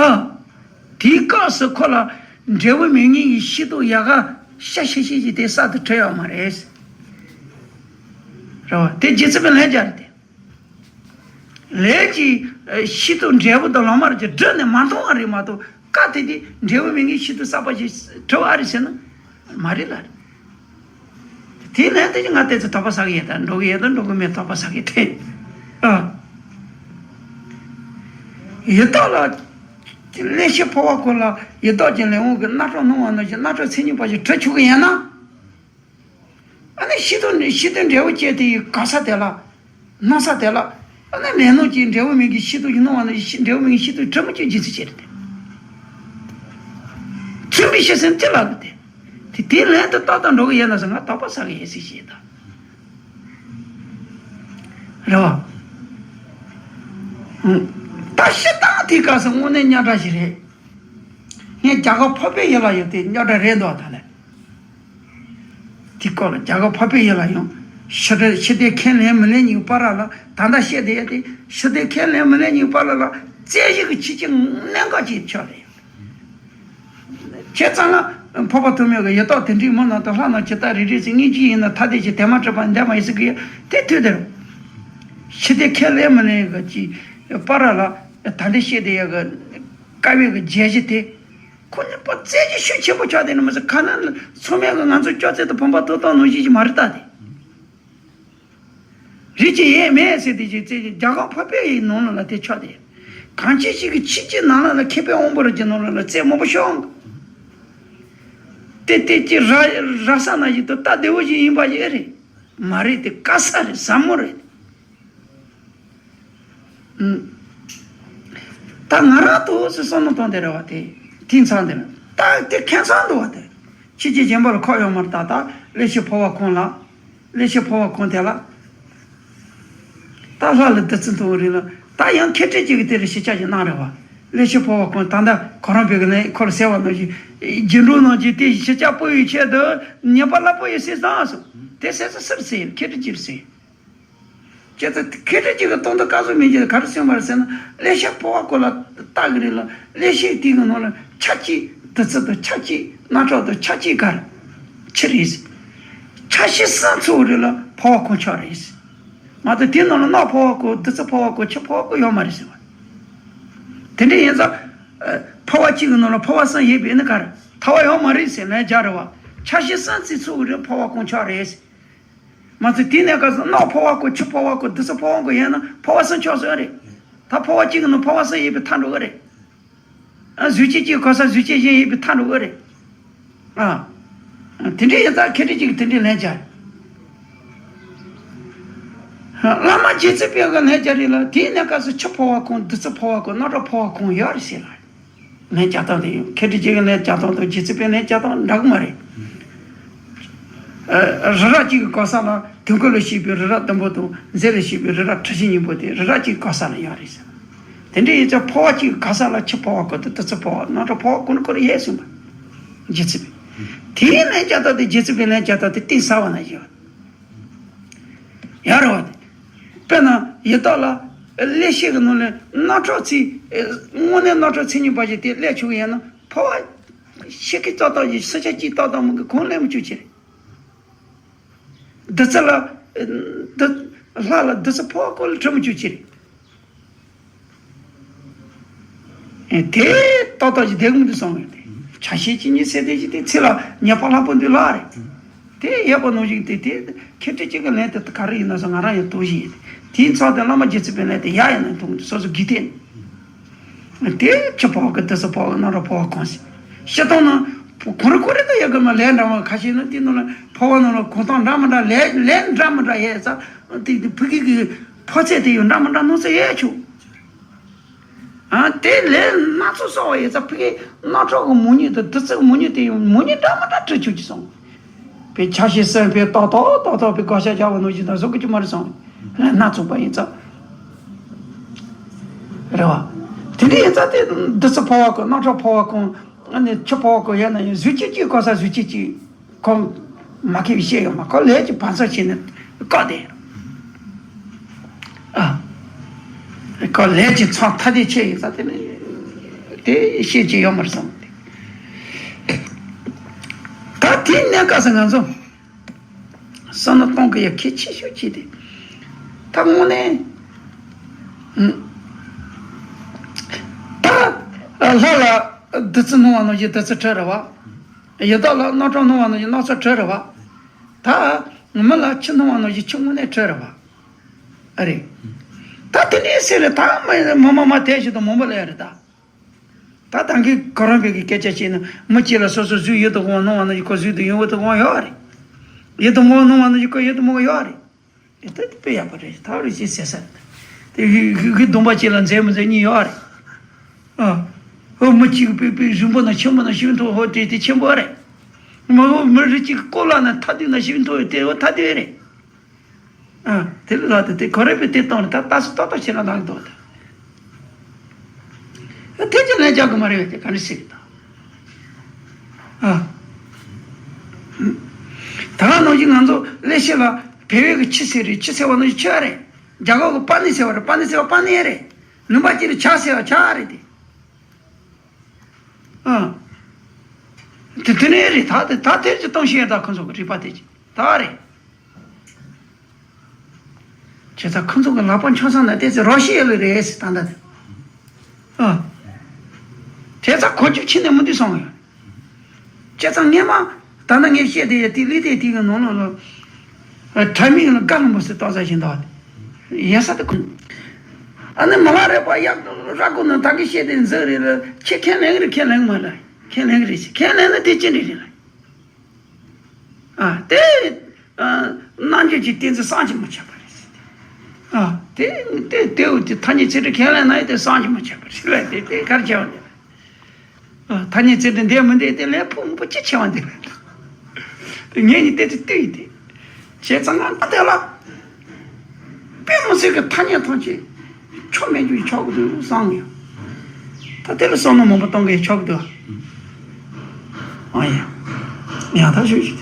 ཨ། དེའི་སྐབས་སུ་ཁོ་ལ་འབྲས་བུ་མེད་མཁན་གྱི་ཤེས་རྟོགས་ཡལ་ག་ཤ་ཤེད་ཤེད་ཀྱིས་དེ་གསར་དུ་བྲི་ཡོད་མ་རེད། རེད་བ། དེ་རྗེ་བཙུན་པས་ལན་བརྒྱབ་རེད་དེ། ལས་ཀྱི་ཨ་ཤེས་རྟོགས་འབྲས་བུ་དང་ལོ་མ་རེ་ཅིག་བསྒྲིལ་ནས་མ་མཐོང་བ་རེད་མ་གཏོགས། སྐབས་དེ་དུས་འབྲས་བུ་མེད་མཁན་ཤེས་རྟོགས་གསར་པ་ཞིག་བྲི་བ་རེད་ཟེར་ན་མ་རེད་ལབ་རེད། དེའི་ལན་དེ་ང་ཏོག་ཙམ་དོགས་པ་ཟ་གི་ཡོད་ད། འགྲོ་གི་ཡོད་ད། འགྲོ་གི་མེད་དོགས་པ་ཟ་གི་དེ། ཨ། ཡི་དྭགས་ལ། བསླད་ཕྱིར་འཕོ་བ་ཁོ་ལ་ཡི་དྭགས་ཀྱི་ལས་དབང་གིས་རྣག་ཁྲག་སྣང་བ་ནང་བཞིན་རྣག་ཁྲག་མཚན་ཉིད་པ་ཞིག་བྲི་ཆོག་གི་ཡིན་ན། ཨ་ནི་ཤེས་རྟོགས་ནི་ཤེས་རྟོགས་འབྲས་བུ་སྐྱེས་དེ་ཡི་ག་ས་དེ་ལ། སྣང་ས་དེ་ལ། ཨ་ནི་ལས་སྣང་གི་འབྲས་བུ་མིན་གྱི་ཤེས་རྟོགས་ཀྱི་སྣང་བ་ནང་བཞིན་འབྲས་བུ་མིན་གྱི་ཤེས་རྟོགས་བྲི་མི་ཆོག་རྒྱུ་མཚན་ཅི་རེད་དེ། མཚོན་པའི་ཤེས་ཟེར་ན་ཅི་ལབ་དགོས་ཏེ། དེ་དེའི་ལན་དུ་ཏག་ཏག་འགྲོ་གི་ཡོད་ན་ཟེར་ང་དོགས་པ་ཟ་གི་ཡོད་ཟེར་ཞེས་དང་། རེད་བ། ཨང་། ད་སྤྱིར་བཏང་དེའི་སྐབས་སུ་དངོས་གནས་རྙོག་དྲ་ཞིག་རེད། ངས་རྒྱ་གར་འཕགས་པའི་ཡུལ་ལ་ཡོད་དེ་རྙོག་དྲ་རེད་འདུག་བ། ད་ལས། དེའི་སྐོར་ལ་རྒྱ་གར་འཕགས་པའི་ཡུལ་ལ་ཡོང་། ཕྱི་དྲོ་ཕྱི་དྲོ་ཁས་ལེན་མི་ལེན་གཉིས་བར་ལ་ད་ལྟ་བཤད་བསྡད་ཡ་དེ། ཕྱི་དྲོ་ཁས་ལེན་མི་ལེན་གཉིས་བར་ལ་རྩོད་གཞི་གི་ཆེད་ཀྱི་གནད་འགག་ཅིག་ཆགས་རེད། བྱས་ཙང་ལ་འཕགས་པ་ཐོགས་མེད་ཀྱིས་ཡི་དྭགས་དེ་འདྲའི་མི་རྣམས་དང་ལྷ་རྣམས་ཇི་ལྟར་རིགས་རིགས་སུ་ངེས་ཀྱི་ཡིན་ན་ཐ་དད་ཅིང་དེ་མ་གྲུབ་པ་འདས་མ་ཡིན་ཟེར་གྱི་ཡོད། དེ་དུས་དེར། ཕྱི་དྲོ་ཁས་ལེན་མི་ལེན་གྱི་བར་ལ་ད་ལྟ་བཤད་བསྡད་ཡ་གི་དཀའ་བའི་གི་བརྗོད་གཞི་དེ། ཁོ་ནི་པ་རྩོད་གཞི་ཤུགས་ཆེན་པོ་ཆགས་དེ་ནི་མི་ཚེ་ཁ་ན་ཚང་མས་གི་ང་ཚོ་སྐྱོ་ཚད་དུ་བུམ་པ་ཐོག་ཐོག་ནང་བཞིན་ཞིག་མ་རེད་ད་དེ། རིགས་ཀྱི་ཡས་མས་ཟེར་དེ་ཅིག་རྩོད་གཞི་རྒྱ་གར་འཕགས་པའི་ཡི་ནང་ལ་ལ་དེ་ཆགས་དེ། གང་ཅི་ཞིག་གི་ཕྱི་ཀྱི་ནང་ལ་ལ་མཁས་པའི་དབང་པོ་རིགས་ཀྱི་ནང་ལ་ལ་རྩོད་མང་པོ་ཤོང་། དེ་དེ་ཅི་ར་ར་ས་ན་ཞིག་ཏུ་ལྟ་བདེ་བོ་ཞིག་ཡིན་པ་ཞིག་ཨེ་རེད། མ་རེད་དེ་དཀའ་ས་རེད། ཟབ་མོ་རེད། ད་ང་རང་ཏོག་ཙམ་བསམ་བློ་གཏོང་བསྡད་རེད་བ་དེ། དེ་མཚམས་འདིར་ད་དེ་ཁེ་མཚང་འདུག་བ་དེ། ཕྱི་རྒྱལ་གཞན་པ་ལ་ཁོག་ཡོད་མ་རེད། ད་ད་བསླད་ཕྱིར་འཕོ་བ་ཁོང་ལ། བསླད་ཕྱིར་འཕོ་བ་ཁོང་དེ་ལ། ད་ལྷ་ལ་བདུད་རྩི་འཐུང་བ་རེད་ལ། ད་ཡང་མཁས་གྲུབ་ཅིག་གིས་དེ་རུ་ཞིབ་ཆ་ཞིག་གནང་རེད་བ། བསླད་ཕྱིར་འཕོ་བ་ཁོང་ད་ལྟ་ཁོ་རང་བོད་ཀྱི་ལན་ཁོ་ལ་ཟེར་བ་ནང་བཞིན། རྒྱུ་འགྲོ་ནང་བཞིན་དེ་ཞིབ་ཆ་སྤོ་བའི་ཆེད་དུ་ཉེས་པ་སླ་པོ་ཡིན་ཟེར་བཟང་སོང་། དེ་ཟེར་ས་སུར་ཟེར་མཁས་གྲུབ་ཅིག་ཟེར། ཁྱེད་ཚོ་མཁས་གྲུབ་ཅིག་གི་སྟོང་ཐུན་སྐབས་སུ་མི་འགྱུར་ག་རེ་གསུངས་པ་རེད་ཟེར་ན། བསླད་ཕྱིར་འཕོ་བ་ཁོ་ལ་བལྟ་གི་རེད་ལ། བསླད་ཕྱིར་དེ་གི་ནང་ལ་ཆ་གཅིག་བདུད་རྩི་དང་ཆ་གཅིག་རྣག་ཁྲག་དང་ཆ་གཅིག་གར་ཕྱིར་རེད། ཆ་ཤས་གསུམ་ཚུད་རེད་ལ་འཕོ་བ་ཁོང་ཆགས་རེད། མ་གཏོགས་དེ་ནང་ལ་རྣག་འཕོ་བ་ཁོ་བདུད་རྩི་འཕོ་བ་ཁོ་ཆུ་འཕོ་བ་ཁོ་ཡོད་མ་རེད་ཟེར་བ། དེ་འདྲ་ཡིན་ཙང་། འཕོ་བ་གཅིག་གི་ནང་ལ་འཕོ་བ་གསུམ་ཡོད་པས་ནི་གར་ཐལ་བ་ཡོད་མ་རེད་ཟེར་ལན་རྒྱག་རེད་བ། ཆ་ཤས་གསུམ་ཚུད་ཚུད་རེད་འཕོ་བ་ཁོང་ཆགས་རེད། མ་ཚད་དེ་ནས་ག་ས་རྣག་འཕོ་བ་ཁོ་ཆུ་འཕོ་བ་ཁོ་བདུད་རྩི་འཕོ་བ་ཁོ་ཡིན་ན་འཕོ་བ་གསུམ་ཆགས་སོང་རེད། ད་འཕོ་བ་གཅིག་གི་ནང་འཕོ་བ་གསུམ་ཡོད་པའི་མཐའ་འགྲོ་གི་རེད། ཨ་གཟུགས་ཅན་གཅིག་གོ་ས་གཟུགས་ཅན་གཞན་ཡོད་པའི་མཐའ་འགྲོ་གི་རེད། ཨ། དེ་འདྲའི་ཡིན་ཙང་མཁས་གྲུབ་ཅིག་གིས་དེ་འདྲའི་ལན་བརྒྱབ། བླ་མ་རྗེ་བཙུན་པས་གི་ལན་བརྒྱབ་རེད་ལ། དེའི་གནས་སྐབས་སུ་ཆུ་འཕོ་བ་ཁོང་བདུད་རྩི་འཕོ་བ་ཁོང་རྣག་ཁྲག་འཕོ་བ་ཁོང་ཡོད་རེད་ཟེར་ལ། ལན་བརྒྱབ་སྟངས་དེ་ཡང་མཁས་གྲུབ་ཅིག་གི་ལན་བརྒྱབ་སྟངས་དང་རྗེ་བཙུན་པའི་ལན་བརྒྱབ་སྟངས་འདྲ་གི་མ་རེད། ཨ། རི་རབ་གཅིག་གི་གོ་ས་ལ་དུས་འཁོར་ལ་བཤད་པའི་རི་རབ་ཟླུམ་པོ་དང་མཛོད་ལ་བཤད་པའི་རི་རབ་གྲུ་བཞི་སྙིང་པོ་དེ་རི་རབ་གཅིག་གི་གོ་ས་ལ་ཡོད་རེད་ཟེར། དེ་འདྲ་ཡིན་ཙང་འཕོ་བ་གཅིག་གི་གོ་ས་ལ་ཆུ་འཕོ་བ་ཁོ་དང་བདུད་རྩི་འཕོ་བ་རྣག་ཁྲག་འཕོ་བ་ཁོ་ནི་ཁོ་རེ་ཡོད་གསུངས་པ། རྗེ་བཙུན་པས། དེའི་ལན་བརྒྱབ་སྟངས་དེ་རྗེ་བཙུན་པའི་ལན་བརྒྱབ་སྟངས་དེ་གཏིང་ཟབ་པ་ནང་བཞིན་ཡོད། ཡོད་རེད་བ། དཔེར་ན་ཡི་དྭགས་ལ་བསླད་ཕྱིར་གི་ནང་ནས་རྣག་ཁྲག་ཚིག་དངོས་གནས་རྣག་ཁྲག་མཚན་ཉིད་པ་ཞིག་དེ་བསླད་ཆོག་གི་ཡིན་ན་འཕོ་བ་ཤི་ཁའི་ཙག་ཏག་ཞིག་སུ་ཆ་གཅིག་ཏག་ཏག་མི་གི་གང་བསླད་མི་ཆོག་ཅི་རེད། བདུད་རྩི་ལ་བདུད་ལྷ་ལ་བདུད་རྩི་འཕོ་བ་ཁོ་ལ་བྲི་མི་ཆོག་ཅི་རེད། དེ་ཏག་ཏག་ཅིག་བསྡད་ཀྱི་མི་འདུག་བསམ་གི་རེད། ཆ་ཤས་གཅིག་གཉིས་ཟེར་དེ་ཅིག་དེ་ཚེ་ལ་ཉེས་པ་ལྷག་པོ་འདུག་ལབ་རེད། དེ་ཡོད་པ་ནང་བཞིན་དེ་དེ་མཁས་གྲུབ་ཅིག་གི་ལན་དེ་ག་རེ་ཡིན་ན་ཟེར་ང་རང་ཡང་དོགས་བཞིན་ཡིན། དེའི་མཚམས་དེ་བླ་མ་རྗེ་བཙུན་པའི་ལན་དེ་ཡག་ཡིན་ན་མཐོང་གི་འདུག་སོ་སོ་དགེ་ཐེག་ནི། དེ་ཆུ་འཕོ་བ་གི་བདུད་རྩི་འཕོ་བ་གི་རྣག་ཁྲག་འཕོ་བ་གང་ཟེར། སྤྱིར་བཏང་ན་ཁོ་རེ་ཁོ་རེ་དང་ཡོད་གི་མ། ལས་འདྲ་མ་ཁ་ཤས་ནི་དེ་ནང་ལ་འཕོ་བ་ནང་ལ་གོ་སྟངས་འདྲ་མི་འདྲ་ལས་ལས་འདྲ་མི་འདྲ་ཡོད་ཙང་དེ་དེ་ཕ་གི་གི་འཕོ་ཚད་དེ་ཡང་འདྲ་མི་འདྲ་སྣང་ཚད་ཡོད་ཆོག་ཨ། དེ་ལས་སྣ་ཚོགས་གསོག་པ་ཡོད་ཙང་ཕ་གི་རྣག་ཁྲག་གི་མོ་ཉིད་དང་བདུད་རྩི་གི་མོ་ཉིད་དེ་ཡང་མོ་ཉིད་འདྲ་མི་འདྲ་བྲི་ཆོག་ཅིག་སོང་། པའི་ཆ་ཤས་གསུམ་པའི་ཏག་ཏག་ཏག་ཏག་པའི་དགག་བྱ་རྒྱག་པ་ནང་བཞིན་དང་བཟོ་དགོས་ཀྱི་མ་རེད་སོང་། ལས་སྣ་ཚོགས་པ་ཡིན་ཙང་། རེད་བ། དེ་ཡིན་ཙང་དེ་བདུད་རྩི་ཕོ་བ་ཀུན། རྣག་ཁྲག་ཕོ་བ་ཀུན། ཨ་ནི་ཆུ་ཕོ་བ་ཀུན་ཡོད་ན་ཡང་གཟུགས་ཅན་གྱི་གོ་ས་གཟུགས་ཅན་གྱི་ཁོ་མ་ཁེ་བའི་ཤེས་ཡོད་མ། ཁོ་ལས་ཀྱི་བར་མཚམས་བྱས་ནས་བཀག་དེ། ཨ། ཁོ་ལས་ཀྱི་མཚམས་ཐ་དད་ཆད་ཡིན་ཙང་དེ་ནི་དེ་ཤེས་ཀྱི་ཡོད་མ་རེད་བསམ་སྟེ། ད་དེའི་གནས་སྐབས་སུ་ང་ཚོ་བསམ་བློ་གཏོང་གི་ཡ་གལ་ཆེ་ཤོས་ཅིག་དེ། ད་དངོས་གནས། ཨུམ། ད་ལྷ་ལ་བདུད་རྩི་སྣང་བ་ནང་བཞིན་བདུད་རྩི་བྲལ་རེད་བ། ཡི་དྭགས་ལ་རྣག་ཁྲག་སྣང་བ་ནང་བཞིན་རྣག་ཁྲག་བྲལ་རེད་བ། ད་མི་ལ་ཆུ་སྣང་བ་ནང་བཞིན་ཆུ་དངོས་གནས་བྲལ་རེད་བ། ཨ་རེད། ད་དེ་ནས་ཟེར་རེད། ད་མི་མི་མ་མ་དེ་བཞིན་དུ་མང་པོ་ལ་ཡ་རེད་ད། ད་ད་གིན་གོ་རིམ་པའི་གི་སྐད་ཆ་བཤད་ན། མི་གཅིག་ལ་སོ་སོའི་གཟུགས་ཡིད་དུ་འོང་བ་སྣང་བ་ནང་བཞིན་ཁོ་གཟུགས་དང་ཡིད་དུ་འོང་ཡོད་རེད། ཡིད་དུ་འོང་བ་སྣང་བ་ནང་བཞིན་ཁོ་ཡིད་དུ་འོང་ཡོད་རེད། དེ་ལྟ་དེ་དཔེ་ཡག་པོ་རེད། ད་རེ་ཞིག་ཟེར་ས་རེད། དེ་གི་གི་གི་གདོང་པ་གཅིག་ལ་མཛེས་མི་མཛེས་གཉིས་ཡོད་རེད། ཨ། ཨོ་མི་གཅིག་གི་པི་པི་རིང་པོ་ན་ཆེན་པོ་ན་ཤིན་ཏུ་ཧོ་དེ་དེ་ཆེན་པོ་རེད། མ་ཨོ་མི་རིགས་གཅིག་གི་ལྐོག་ལག་ན་ཐ་དད་ན་ཤིན་ཏུ་དེ་ཨོ་ཐ་དད་རེད། ཨ། དེ་ལ་ལ་དེ་དེ་གོ་རེ་པའི་དེ་བཏང་ནས་ད་ལྟ་སུ་ཏག་ཏག་བྱས་ན་ལག་འདུག་ད། ཨ། དེ་ཅི་ལན་རྒྱག་གི་མ་རེད་པས། དེ་ག་འདྲ་ཟེར་གི་ད། ཨ། ད་ག་ནང་བཞིན་ང་ཚོ་ཀླད་ཤེད་ལ་བལ་བོད་ཀྱི་ཆི་ཟེར་རེད། ཆི་ཟེར་བ་ནང་བཞིན་ཆི་རེད། རྒྱ་གར་གྱི་པ་ནི་ཟེར་བ་རེད། པ་ནི་ཟེར་བ་པ་ནི་རེད། ལུང་པ་གཅིག་ལ་ཇ་ཟེར་བ་ཇ་རེད་དེ། ཨ། དེ་དེ་ནས་རེད། ད་དེ་ད་དེ་ཅི་གཏོང་ཤེས་ད་ཁོ་ཚོ་གི་རིག་པ་དེ་ཅི་ད་རེད། བྱས་ཙང་ཁོ་ཚོ་གི་ལག་པ་འཆང་ས་ན་དེ་ཚེ་རོ་ཤི་ཡ་ལི་རེད་ཟེར་ད་ལྟ་དེ། ཨ། བྱས་ཙང་གོ་རྒྱུ་ཕྱི་ནས་མི་འདུག་སོང་ཡོད། བྱས་ཙང་སྔས་མ་ད་ནི་ངས་བཤད་དེ་ཡ་དེ་ལི་དེ་དེ་གི་ནང་ལོགས་ལ། དྲ་མིག་ལ་དགའ་ལ་མོ་ཟེར་ཏོག་ཙམ་ཞིག་འདུག་ཡ་ས་དེ་ཁོ། ཨ་ནི་མ་ལ་རེ་པ་ཡག་ར་གོ་ན་ད་གི་བཤད་དེ་འཛིན་རེད་ལ། ཁྱེད་ཁས་ལེན་གི་རེད། ཁས་ལེན་གི་མ་རེད། ཁས་ལེན་གི་རེད་ཟེར། ཁས་ལེན་ན་དེ་ཅི་འདྲ་རེད་ལ། ཨ། དེ། ཨ། རྣལ་འབྱོར་གྱི་ཏིང་འཛིན་བསམ་གྱིས་མི་ཁྱབ་པ་རེད་ཟེར་ཏེ། ཨ། དེ་དེ་དེའུ་དེ་ཐ་སྙད་ཚིག་འབྲུ་ཁས་ལེན་ན་ཡང་དེ་བསམ་གྱིས་མི་ཁྱབ་པ་རེད་ཟེར་བས། དེ་དེ་གར་བྱས་པ་འདི་ལ། ཨ། ཐ་སྙད་ཚིག་འབྲུ་འདི་མི་འདི་དེ་ལས་ཕུང་པོ་ཅི་ཆེ་བ་འདི་ལ། དེ་ངས་ནི་དེ་དེ་ལྟོས་ཡིན་ཏེ། བྱས་ཙང་ང་ད་དེ་ལ། དཔེ་མི་སྲིད་ཀྱི་ཐ་སྙད་ཐམས་ཅད་ཆོ་མེད་རྒྱུ་ཆོག་གི་འདུག་བསམ་ཡོད། ད་དེ་ལ་བསམ་བློ་མང་པོ་གཏོང་གི་ཆོག་གི་འདུག་ཨ་ཡ། ཡང་ད་ཞུ་ཞིག